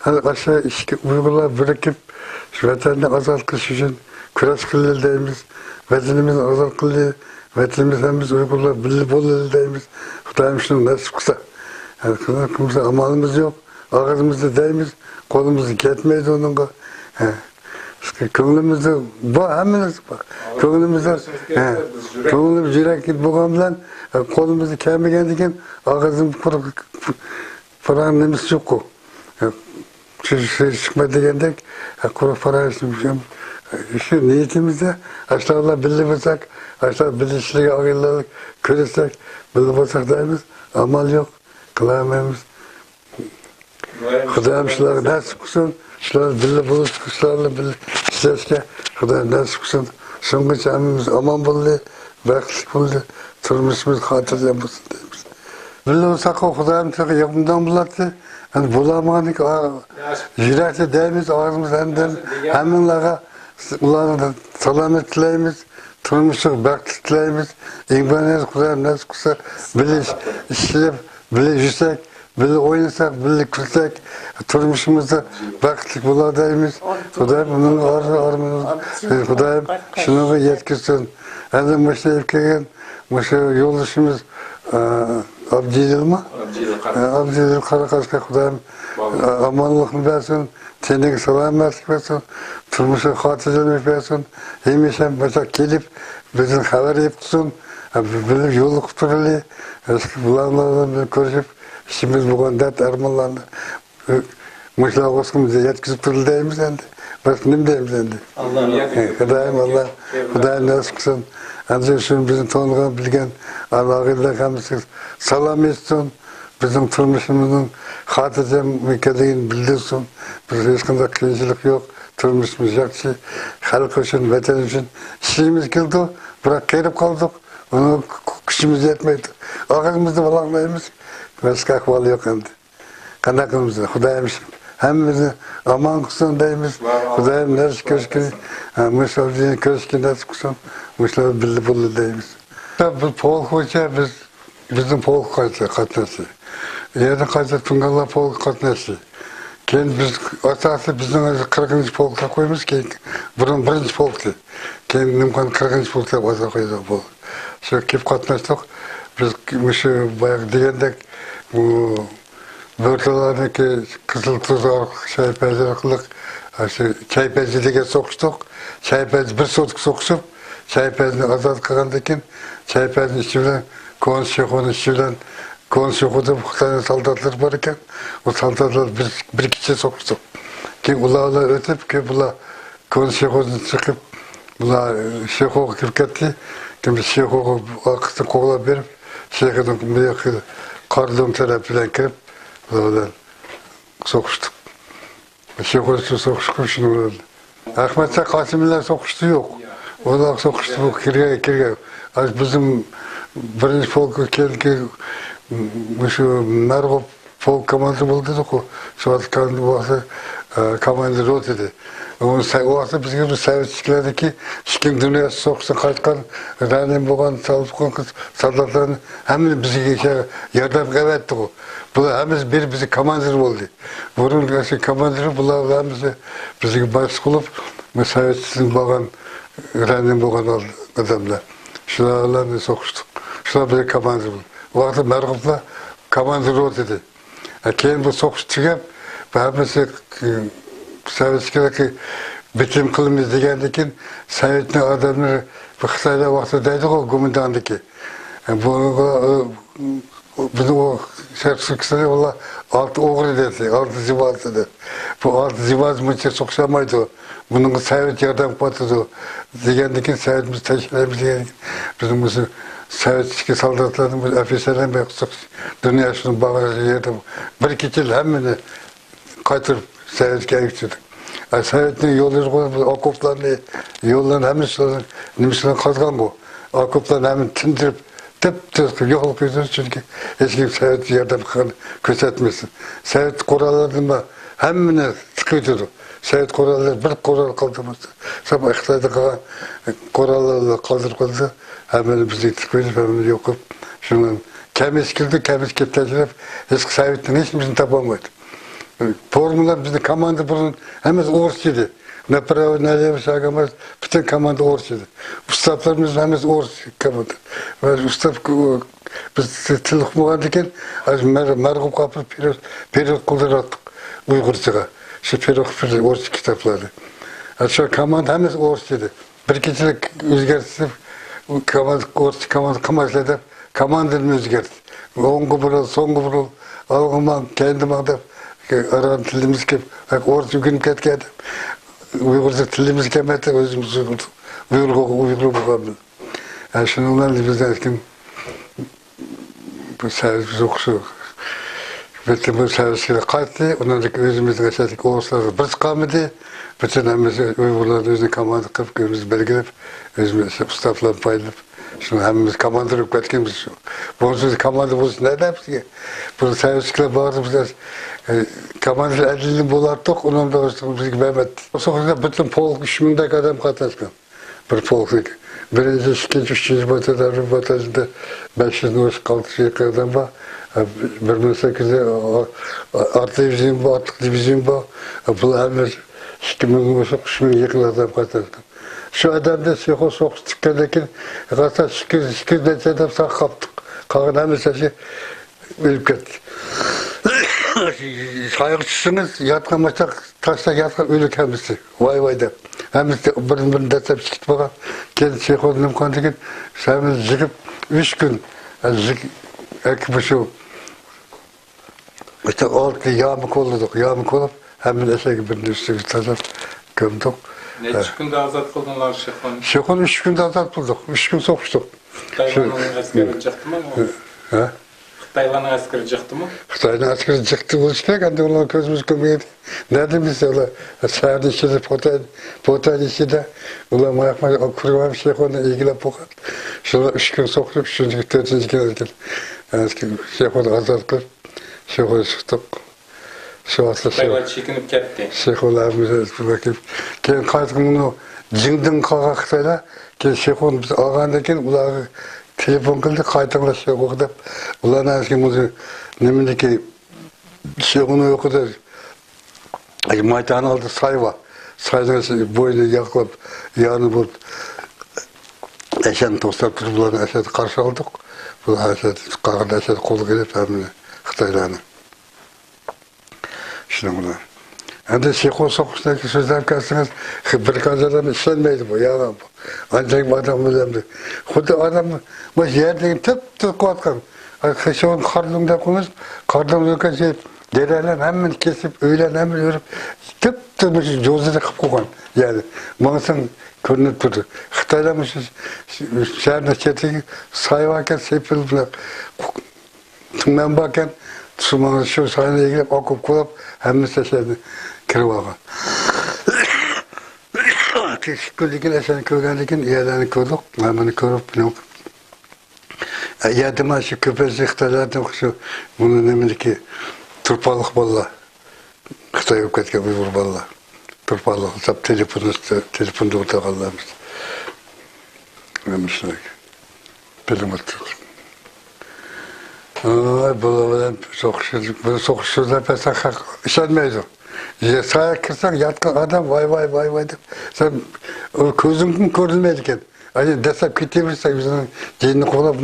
ھە، ئاشۇ ئىككى ئۇيغۇرلار بىرىكىپ، شۇ ۋەتەننى ئازاد قىلىش ئۈچۈن كۈرەش قىلىلى دەيمىز. ۋەتىنىمىزنى ئازاد قىلىلى، ۋەتىنىمىز ھەممىمىز ئۇيغۇرلار بىللە بولىلى دەيمىز. خۇدايىم شۇنى نەسىپ قىلسا. ھە، قىلمىسا ئامالىمىز يوق. ئاغزىمىزدا دەيمىز، قولىمىزدا كەتمەيدۇ ئۇنىڭغا. ھە. كۆڭلىمىزدە بار، ھەممە نەرسە بار. كۆڭلىمىزدە، ھە، كۆڭلىمىز يۈرەكتە بولغان بىلەن، ھە، قولىمىزدا كەلمىگەندىن كېيىن ئاغزىمىز قۇرۇق، پاراڭ نېمىسى يوققۇ. ھە، سۆز، سۆز چىقمايدۇ دېگەندەك، ھە، قۇرۇق پاراڭ ئىشلىمىشىم. شۇ نىيىتىمىزدە ئاشۇلار بىللە بولساق، ئاشۇلار بىللە ئىشلىگەن ئاغىنىلەرنى كۆرسەك، بىللە بولساق دەيمىز، ئامال يوق، قىلالمايمىز. خۇدايىم شۇلارغا نەسىپ قىلسۇن، شۇلار بىللە بولۇشقا، شۇلارنى بىللە ئىشلەشكە خۇدايىم نەسىپ قىلسۇن. شۇنىڭغىچە ھەممىمىز ئامان بولدى، بەختلىك بولدى، تۇرمۇشىمىز خاتىرجەم بولسۇن دەيمىز. بىللە بولساققۇ خۇدايىم تېخى يېقىندىن بولاتتى. ئەمدى بولالمىغاندىكىن، يۈرەكتە دەيمىز، ئاغزىمىز ھەمدەم ھەممىڭلارغا، ئۇلارغا سالامەت تىلەيمىز، تۇرمۇشلۇق بەختلىك تىلەيمىز. ئىمكانىيەت خۇدايىم نەسىپ قىلسا، بىللە ئىش-، ئىشلەپ، بىللە يۈرسەك، بىللە ئوينىساق، بىللە كۈلسەك، تۇرمۇشىمىزدا بەختلىك بولا دەيمىز. خۇدايىم ئۇنىڭغا ئارزۇ ئارمىنىمىز، خۇدايىم شۇنىڭغا يەتكۈزسۇن. ھەزىر مۇشۇ ئېلىپ كەلگەن مۇشۇ يولدىشىمىز، ئە، ئابدىجېلىلمۇ؟ ئابدىجېلىل قارا-، ئە، ئابدىجېلىل قاراقاشقا خۇدايىم، ئە، ئامانلىقنى بەرسۇن، تېنىگە سالامەتلىك بەرسۇن، تۇرمۇشىغا خاتىرجەملىك بەرسۇن. ھەمىشە مۇشۇنداق كېلىپ، بىزدىن خەۋەر ئېلىپ تۇرسۇن. ھە، بىللە يولۇقۇپ تۇرىلى. بۇلار بىلەن كۆرۈشۈپ، ئىچىمىز بولغان دەرد ئارمانلارنى، ئە، مۇشۇلار بولسىمۇ يەتكۈزۈپ تۇرىلى دەيمىز ئەمدى. باشقا نېمە دەيمىز ئەمدى؟ ئاللا رازى بولسۇن. خۇدايىم، ئاللا، خۇدايىم نەسىپ قىلسۇن. ئەمدى شۇ بىزنى تونۇغان، بىلگەن ئاغىنىلەر ھەممىسىگە سالام ئېيتسۇن. بىزنىڭ تۇرمۇشىمىزنىڭ خاتىرجەم ئىكەنلىكىنى بىلدۈرسۇن. بىز ھېچقانداق قىيىنچىلىق يوق. تۇرمۇشىمىز ياخشى. خەلق ئۈچۈن، ۋەتەن ئۈچۈن ئىشلىگىمىز كېلىدۇ. بىراق قېرىپ قالدۇق. ئۇنىڭغا كۈ-، كۈچىمىز يەتمەيدۇ. ئاغزىمىزدا بولالايمىز. باشقا ئەھۋال يوق ئەمدى. قانداق قىلىمىز؟ خۇدايىم ھەممىمىزنى ئامان قىلسۇن دەيمىز. خۇدايىم نەرسە كۆرۈشكىنى، ھە، مۇشۇ كۆرۈشكىنى نەسىپ قىلسۇن. مۇشۇلار بىللە بولىدۇ دەيمىز. بىز پولك بويىچە بىز، بىزنىڭ پولك قاتناشتى. يەنە قايتا تۇڭگانلار پولكى قاتناشتى. كېيىن بىز ئاساسىي بىزنىڭ قىرىقىنچى پولكقا قويىمىز، كېيىن بۇرۇن بىرىنچى پولكتى. كېيىن نېمىكان قىرىقىنچى پولك دەپ ئاتاپ قويدۇق بۇ. شۇ كېلىپ قاتناشتۇق. بىز مۇشۇ بايىقى دېگەندەك، بۇ بۆرتالارنىڭكى قىزىل تۇز ئارقىلىق، چاي پەيزى ئارقىلىق، شۇ چاي پەيزى دېگەن سوقۇشتۇق. چاي پەيزى بىر سوتكا سوقۇشۇپ، چاي پەيزىنى ئازاد قىلغاندىن كېيىن، چاي پەيزىنىڭ ئىچى بىلەن كونا شېخۇنىڭ ئىچى بىلەن، كونا شېخۇدا خىتاينىڭ سالداتلىرى بار ئىكەن. ئۇ سالداتلار بىر، بىر كېچە سوقۇشتۇق. كېيىن ئۇلار بىلەن ئۆتۈپ، كېيىن بۇلار كونا شېخۇدىن چىقىپ، بۇلار شېخۇغا كىرىپ كەتتى. كېيىن بىز شېخۇغا ئارقىسىدىن قوغلاپ بېرىپ، شېخۇنىڭ بۇ ياقى قارلۇڭ تەرەپ بىلەن كىرىپ، بۇلار بىلەن سوقۇشتۇق. شېخۇ سوقۇشقا شۇنىڭ بىلەن. ئەخمەتجان قاسىملار سوقۇشتا يوق. ئۇلار سوقۇشتا بۇ كىرگەن، كىرگەن. ئاز بىزنىڭ بىرىنچى پولكقا كېيىنكى مۇشۇ مەرغۇپ پولك كوماندىرى بولدى دېدۇققۇ. شۇ ۋاقىت كوماندىر بولسا، ئە، كوماندىر روتا ئىدى. ئۇ سە-، ئۇ ۋاقىتتا بىزگە بىر سوۋېت ئىچكىلىرىدىكى ئىككىنچى دۇنيا سوغۇشىدىن قايتقان، رەنىم بولغان، سالداتلارنى ھەممىنى بىزگە ياردەمگە ئەۋەتتىغۇ. بۇلار ھەممىسى بىر بىزگە كوماندىر بولدى. بۇرۇن ئاشۇ كوماندىر بۇلار ھەممىسى بىزگە باشلىق بولۇپ، بۇ سوۋېتتىن بولغان، رەنىم بولغان ئادەملەر. شۇلار بىلەن بىز سوقۇشتۇق. شۇلار بىزگە كوماندىر بولدى. ئۇ ۋاقىتتا مەرغۇپلار كوماندىر روتا ئىدى. ھە، كېيىن بۇ سوقۇش تۈگەپ، بۇ ھەممىسى، ئى، سوۋېتسكىيلارغا بىتىم قىلىمىز دېگەندىن كېيىن، سوۋېتنىڭ ئادەملىرى، بۇ خىتايلار ۋاقتىدا دەيدىغۇ، گومىنداڭدىكى. ئە، بۇ، ئۇ، بىزنىڭ ئۇ شەرقىي تۈركىستاندا ئۇلار ئالتە ئوغرى دەيدۇ، ئالتە زىباسى دەيدۇ. بۇ ئالتە زىباسى مۇنچە سوقۇشالمايدۇ. بۇنىڭغا سوۋېت ياردەم قىلىۋاتىدۇ دېگەندىن كېيىن، سوۋېتىمىز تەشكىللەيمىز دېگەندىن كېيىن، بىزنىڭ مۇشۇ سوۋېتتىكى سالداتلارنىڭ بىر ئوفىتسېرلىرىنى بىر قىزىق دۇنيا شۇنى باغلىغان يەردە بىر كېچىدە ھەممىنى قايتۇرۇپ سوۋېتكە ئەكىتىدۇ. ئە، سوۋېتنىڭ يوللىرىغۇ، ئوكوپلارنى، يوللارنى ھەممىسىنى نېمىسىنى قازغانغۇ. ئاكوپلارنى ھەممىنى تىندۇرۇپ، دۈپدۈز قىلىپ يوقلاپ قويىدۇ، چۈنكى ھېچكىم سوۋېت ياردەم قىلغان كۆرسەتمىسۇن. سوۋېت قوراللىرىنى ھەممىنى تىقىۋېتىدۇ. سوۋېت قوراللىرى بىر قورال قالدۇرماستىن، ساپ خىتايدا قالغان قوراللارنى قالدۇرۇپ قويىدۇ. ھەممىنى بىزگە تىقىۋېلىپ، ھەممىنى يوق قىلىپ، شۇنىڭ كەمىسى كېلىدۇ، كەمىسى كېلىپ تەكشۈرۈپ، ھېچ سوۋېتنىڭ ھېچ نېمىسىنى تاپالمايدۇ. فورمىلار بىزنىڭ كوماندا بۇرۇن ھەممىسى ئورۇسچە ئىدى. ناپراۋو، نالېۋو، شاگاماز، پۈتۈن كوماندا ئورۇسچە ئىدى. ئۇستازلىرىمىز ھەممىسى ئورۇس كوماندا. ۋە ئۇستاز، بىز تىل ئۇقمىغاندىكىن، مەر-، مەرغۇپ قاپىل پېرېۋود، پېرېۋود قىلدۇراتتۇق ئۇيغۇرچىغا. شۇ پېرېۋود قىلىپ ئورۇسچە كىتابلارنى. شۇ كوماندا ھەممىسى ئورۇسچە ئىدى. بىر كېچىلىك ئۆزگەرتىپ، كوماندا، ئورۇسچە كوماندا قىلمايسىلەر دەپ، كوماندىنى ئۆزگەرتتى. ئوڭغا بۇرۇل، سولغا بۇرۇل، ئالغا ماڭ، كەينىدە ماڭ دەپ، ئاران تىلىمىز كېلىپ، ئورۇس ئۆگىنىپ كەتكەن ئادەم. ئۇيغۇرچە تىلىمىز كەلمەيتتى، ئۆزىمىز ئۇيغۇر، ئۇيغۇر، ئۇيغۇر بولغان بىلەن. ھە، شۇنىڭ بىلەن بىز ئەركىن بۇ سەۋىيىمىز ئوقۇشى بىتىپ، بۇ سەۋىيىگە قايتتى. ئۇنىڭدىن كېيىن ئۆزىمىزنىڭ ئەسەردىكى ئورۇسلارغا بىرسى قالمىدى. پۈتۈن ھەممىسى ئۇيغۇرلارنى ئۆزىنىڭ كوماندا قىلىپ، ئۆزىمىز بەلگىلەپ، ئۆزىمىز ئۇستازلارنى پايلاپ، شۇنى ھەممىمىز كوماندىر بولۇپ كەتكەنمىز شۇ. بۇنىڭ سۆزى كوماندا بولۇش نەدە بىزگە؟ بۇ سەۋىيىگە بارىمىز، ئە، كوماندىر ئەدىلدىن بولاتتۇق، ئۇنىڭ بىزگە بەرمەتتى. شۇ پۈتۈن پولك ئۈچ مىڭدەك ئادەم قاتناشقان. بىر پولكنىڭ بىرىنچى، ئىككىنچى، ئۈچىنچى باتاليون، ھەر بىر باتاليوندا بەش يۈزدىن ئوشۇق، ئالتە يۈز يېقىن ئادەم بار. بىر مىڭ سەككىز يۈز ئارت دىۋىزىيون بار، ئارتلىق دىۋىزىيون بار. بۇلار ھەممە ئىككى مىڭدىن ئوشۇق، ئۈچ مىڭ يېقىن ئادەم قاتناشقان. شۇ ئادەمدە سېخو سوقۇش چىققاندىن كېيىن، ئىككى يۈز، ئىككى يۈز نەچچە ئادەم ساق قاپتۇق. قالغان ھەممىسى ئۆلۈپ كەتتى. سايغا چۈشسىڭىز، ياتقان ماشاق تاشتا ياتقان ئۆلۈك ھەممىسى. ۋاي ۋاي دەپ. ھەممىسى بىرىنى بىرىنى دەسسەپ چىقىپ بولغان. كېيىن سېخو نېمە قىلغاندىن كېيىن، ھەممىنى يىغىپ، ئۈچ كۈن، يىغ-، ئەكىپ شۇ، ئىشتە ئالتە يامۇ كوللىدۇق. يامۇ كوللاپ، ھەممىنى ئەسەرگە بىرنى ئۈستىگە تاشلاپ كۆمدۇق. نەچچە كۈندە ئازاد قىلدىڭلار شېخونى؟ شېخونى ئۈچ كۈندە ئازاد قىلدۇق. ئۈچ كۈن سوقۇشتۇق. خىتايلارنىڭ ئەسكىرى جىقتىمۇ؟ ھە؟ خىتايلارنىڭ ئەسكىرى جىقتىمۇ؟ خىتاينىڭ ئەسكىرى جىقتى بولۇشى كېرەك، ئەمدى ئۇلار كۆزىمىز كۆرمىگەن. نەدە بىلسە ئۇلار شەھەرنىڭ ئىچىدە، پوتەن-، پوتەن ئىچىدە ئۇلار ماياق، ماياق كۈرگەن شېخونى ئىگىلەپ بولغان. شۇلار ئۈچ كۈن سوقۇشۇپ، ئۈچىنچى كۈن، تۆتىنچى كۈن ئەركىن، ئەركىن شېخونى ئازاد قىلىپ، شېخونى چىقتۇق. شۇ ۋاقىتتا خىتايلار شېخ-، چېكىنىپ كەتتى. شېخۇللا ئابىمىز، كېيىن قايتىپ مۇنۇ جىڭدىن قالغان خىتايلار، كېيىن شېخۇنى بىز ئالغاندىن كېيىن ئۇلارغا تېلېفون قىلدى، قايتىڭلار شېخۇغا دەپ. ئۇلارنىڭ ئەسكى مۇنۇ نېمىدىكى شېخۇنىڭ يوقىدا مايتانىڭ ئالدىدا ساي بار. ساينىڭ بويىنى ياقلاپ، يارنى بۇ ئەشەنى توسلاپ تۇرۇپ، بۇلارنى ئەشەدە قارشى ئالدۇق. بۇلار ئەشەدە قالغان ئەشەدە قولغا ئېلىپ ھەممىنى خىتايلارنى. شۇنىڭ بىلەن. ئەمدى شېخۇ سوقۇشتىكى سۆزلەپ كەلسىڭىز، بىر قانچە ئادەم ئىشەنمەيدۇ بۇ، يالغان بۇ. ئانچە ئادەم بىلەن خۇددى ئادەم مۇشۇ يەردىكى تۈپ تۈپ قىلىۋاتقان. شۇ قاردۇڭ دەپ قويىمىز، قاردۇڭ يوقىغا دېرەلەرنى ھەممىنى كېسىپ، ئۆيلەرنى ھەممىنى ئۆرۈپ، تۈپ تۈپ مۇشۇ جوزىنى قىلىپ قويغان. يەنى ماڭساڭ كۆرۈنۈپ تۇرىدۇ. خىتايلار مۇشۇ شەھەرنىڭ چېتىگە ساي باركەن، سېپىل بىلەن تۈمەن باركەن، شۇ، شۇ ساينى ئىگىلەپ، ئاكوپ قۇلاپ، ھەممىسى شەھەرگە كىرىپ ئالغان. ئىككى كۈندىن كېيىن ئەشەنى كۆرگەندىن كېيىن، يەرلەرنى كۆردۇق، ھەممىنى كۆرۈپ، بۇنىڭ، يەردە مانا شۇ كۆپىنچە خىتايلاردىن شۇ، بۇنى نېمىدىكى تۇرپانلىق بالىلار. خىتاي بولۇپ كەتكەن ئۇيغۇر بالىلار. تۇرپانلىق تاپ تېلېفون، تېلېفوندا ئولتۇرغانلارمىز. مانا شۇنداق. بىلىپ ئولتۇردۇق. ئاي، بۇلار بىلەن سوقۇشۇپ، بىر سوقۇشۇپ سۆزلەپ بەرسەڭ خەق ئىشەنمەيدۇ. يە، ساياغا كىرسەڭ ياتقان ئادەم ۋاي، ۋاي، ۋاي، ۋاي دەپ. سەن ئۇ كۆزۈڭدىن كۆرۈنمەيدىكەن. ئەنە دەسسەپ كېتىۋېرىسەن، ئۆزىنىڭ جېنىنى قوغلاپ،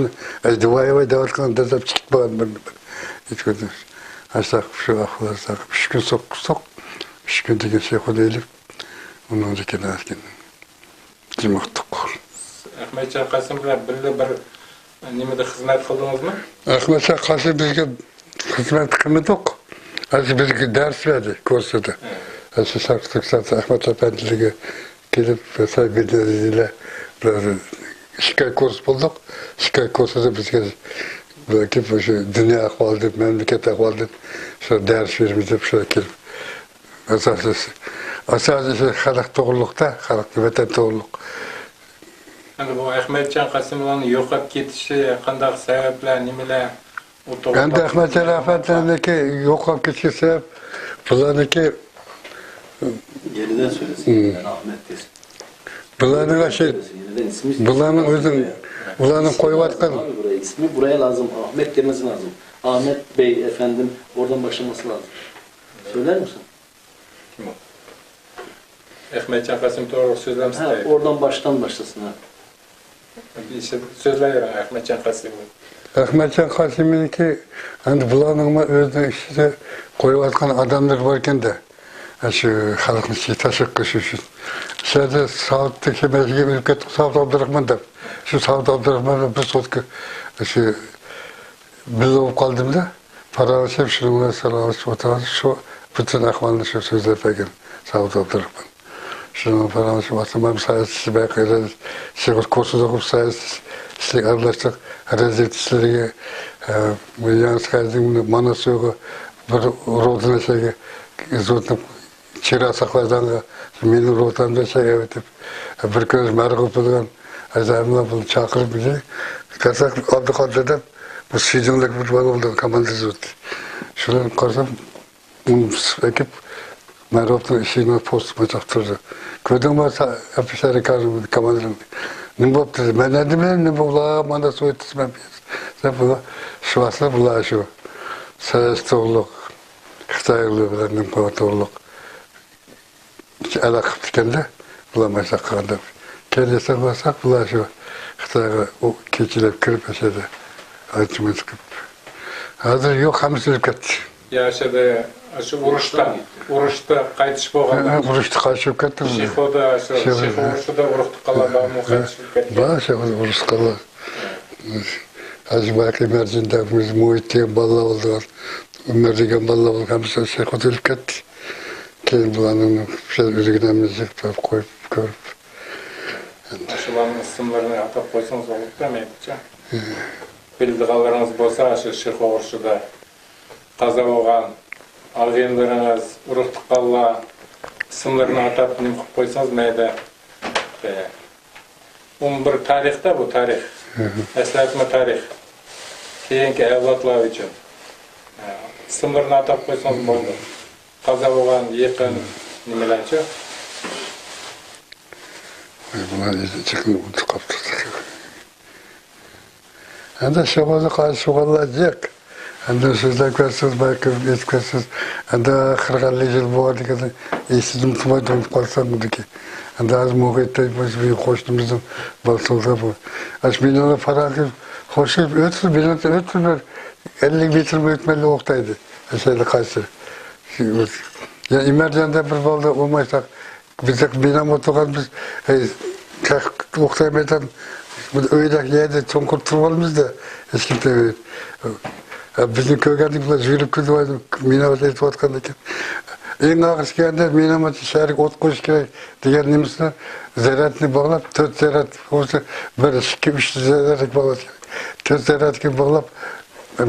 ئەي، ۋاي، ۋاي دەۋاتقان دەسسەپ چىقىپ بارغان بىر، بىر. ھېچ كۆرۈنمەس. ئاشۇنداق شۇ ئەھۋال، ئۈچ كۈن سوقۇشتۇق. ئۈچ كۈندىن كېيىن شېخۇنى ئېلىپ، ئۇنىڭدىن كېيىن ئەركىن جىم ئۇتتۇق. ئەخمەتجان قاسىم بىلەن بىللە بىر نېمىدە خىزمەت قىلدىڭىزمۇ؟ ئەخمەتجان قاسىم بىزگە خىزمەت قىلمىدۇق. ئەمدى بىزگە دەرس بەردى كۇرسىدا. ھە. ئەمدى شەرقىي تۈركىستان ئەخمەت ئەپەندىلىرىگە كېلىپ، سەي بىلەن بىللە بىر ئىككى ئاي كۇرس بولدۇق. ئىككى ئاي كۇرسىدا بىزگە بەلكى مۇشۇ دۇنيا ئەھۋالىدىن، مەملىكەت ئەھۋالىدىن شۇ دەرس بېرىمىز دەپ شۇ كېلىپ. ئاساسىي، ئاساسىي خەلق توغرۇلۇقتا، خەلق، ۋەتەن توغرۇلۇق. بۇ ئەخمەتجان قاسىملارنىڭ يوقاپ كېتىشى قانداق سەۋەبلەر، نېمىلەر ئوتتۇرىغا ئەمدى ئەخمەتجان ئەپەندىنىڭكى يوقاپ كېتىشى سەۋەب، بۇلارنىڭكى Yeniden söylesin. Hmm. Yani Ahmet desin. Bularning aşı, Yeniden ismi bularning o'zi, bularning qo'yayotgan Abi buraya ismi buraya lazım. Ahmet demesi lazım. Ahmet Bey efendim oradan başlaması lazım. Söyler misin? Kim o? Ahmetcan Kasım doğru sözlemişti. Ha, oradan baştan başlasın ha. Bir şey söyleyeyim Ahmetcan Kasım'ı. Ahmetcan Kasım'ınki, endi bularning o'zini ichida qo'yayotgan odamlar bor ekanda, shu xalqni ichiga tashib qo'yish uchun. Shu yerda Savut Tekshemesga o'lib ketdi, Savut Abdurahmon deb. Shu Savut Abdurahmon bir sutka shu biz bo'lib qoldim-da. Paranglashib, shuning bilan salomlashib o'tiramiz. Shu butun ahvolni shu so'zlab bergan Savut Abdurahmon. Shuning bilan paranglashib o'tirman. Sayt sizga siz kurs o'qib, sayt sizga aralashdik. Razved sizlarga, e, bu yangi saytning mana shu bir rodinashaga izotni چىراغ ساقلايدىغانغا مېنىڭ روتامدا شەيئەۋېتىپ، بىر كۈنى مەرغۇپ بولغان ئەزەملا بۇنى چاقىرىپ، بىزنى كاساك ئابدۇقادىر دەپ، بۇ سىجىڭلىق بىر بالا بولدى، كاماندىر زۇتى. شۇنى قارىسام، ئۇنى ئېكىپ، مەرغۇپنىڭ ئىشىكىنىڭ پوستىغا چاقتۇردى. كۆردۈڭمۇ، ئەپسەرى كاماندىرنى؟ نېمە بوپتۇ؟ مەن نېمە بىلەي، نېمە بولا، مانا سوۋېت خىزمەت دەپ، بۇلار شۇ ۋاقىتتا بۇلار شۇ سەۋەستوغلۇق، خىتايلار بىلەن نېمە توغرۇلۇق ئالاقە قىپتىكەندە، بۇلار ماشۇنداق قىلغان دەپ. كەينىسىگە بارساق، بۇلار شۇ خىتايغا ئۇ كېچىلەپ كىرىپ، ئەشەدە ئانچە-مۇنچە قىلىپ. ھازىر يوق، ھەممىسى ئۆلۈپ كەتتى. يا ئەشەدە، شۇ ئۇرۇشتا، ئۇرۇشتا قايتىش بولغانلار. ھە، ئۇرۇشتا قايتىپ كەتتى. شىخودا، شۇ شىخو شىخو ئۇرۇشىدا ئۇرۇق تۇغقانلار بارمۇ، ھە، قايتىش بولۇپ كەتكەن. بار، شىخودا ئۇرۇش تۇغقانلار. ھاجى باقى مەرجىن دەپ، مۇھىت دېگەن بالىلار بولىدىغان، ئۆمەر دېگەن بالىلار بولغان، ھەممىسى شىخودا ئۆلۈپ كەتتى. كېيىن بۇلارنىڭ شۇ ئۆلگىنىمىزنى قويۇپ كۆرۈپ. شۇلارنىڭ ئىسىملىرىنى ئاتاپ قويسىڭىز بولىدۇ، مەيلىچە. بىلىدىغانلىرىڭىز بولسا، شۇ شىخو ئۇرۇشىدا قازا بولغان ئاغىنىلىرىڭىز، ئۇرۇق-تۇغقانلار ئىسىملىرىنى ئاتاپ نېمە قىلىپ قويسىڭىز مەيلى. ئۇ بىر تارىختا، بۇ تارىخ. ئەسلەتمە تارىخ. كېيىنكى ئەۋلادلار ئۈچۈن. ئىسىملىرىنى ئاتاپ قويسىڭىز بولىدۇ. قازا بولغان يېقىن نېمىلەرچۇ؟ ئاي، بۇلار ئىزى چىقىپ ئۇنتۇپ قاپتۇ. ئەمدى شۇغىلى قارشى بولغانلار جىق. ئەمدى سۆزلەپ كەتسىڭىز، بايا كۆرۈپ ئېيتىپ كەتسىڭىز. ئەمدى قىرىق ئەللىك يىل بولغاندىكىن ئېسىدىن تۇماي تۇرۇپ قالسام بۇنىكى. ئەمدى ھازىر مۇھىتتا بىز بىر قوشنىمىزنىڭ بالىسى بولسا بۇ. ئاشۇ مېنىڭ پاراڭ قىلىپ، خوشلىشىپ ئۆتسۇن، مېنىڭ ئۆتسۇن بىر ئەللىك مېتىر ئۆتمەيلا ئوقتايدۇ. ئەشەدە قايسى. يا ئىمەرجان دەپ بىر بالىدا ئومايساق، بىز مىنام ئولتۇرغان بىز، ئەي، قاق-، ئوقتاي مەيدان، بىر ئۆيدە يەردە چوڭقۇر تۇرۇپ ئالىمىزدا، ھېچكىم تەگمەيدۇ. بىزنى كۆرگەندىن بۇلار يۈگۈرۈپ كېلىپ، مىنام ئېتىۋاتقاندىكىن. ئەڭ ئاخىرسى كەلگەندە مىنام شەھەرگە ئوت قويۇش كېرەك دېگەن نېمىسىنى، زەرەتنى باغلاپ، تۆت زەرەت بولسا، بىر، ئىككى، ئۈچ زەرەتكە باغلاش كېرەك. تۆت زەرەتكە باغلاپ،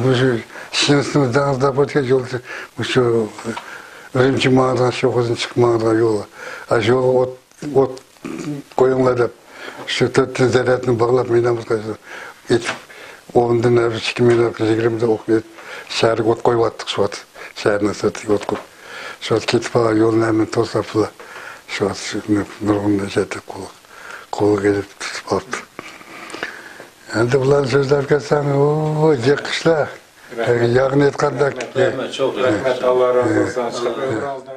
مۇشۇ شىنسىمىز دېڭىزدا بولسا يولدا، مۇشۇ ئۈرۈمچى ماڭىدىغان، شوخىدىن چىقىپ ماڭىدىغان يول. ئاشۇ يولغا ئوت ئوت قويۇڭلار دەپ، شۇ تۆت زەرەتنى باغلاپ، مىنامىزغا ئېتىپ، ئوندىن ئىككى مىنام يىگىرمىدە ئوق ئېتىپ، شەھەرگە ئوت قويۇۋاتتۇق شۇ ۋاقىت. شەھەرنىڭ سىرتىغا ئوت قويۇپ، شۇ ۋاقىت كېتىپ قالغان يولنى ھەممىنى توسلاپلا، شۇ ۋاقىت شۇ نۇرغۇننى ئىشلىتىپ قولغا، قولغا ئېلىپ تۇتۇپ ئاپتۇ. ئەمدى بۇلارنى سۆزلەپ كەتسەڭ، ئۇ جىق ئىشلار. ياغنى ئېيتقاندەك. رەھمەت، رەھمەت، چوڭ رەھمەت. ئاللا رازى بولسۇن. ئۆمرىڭىزنى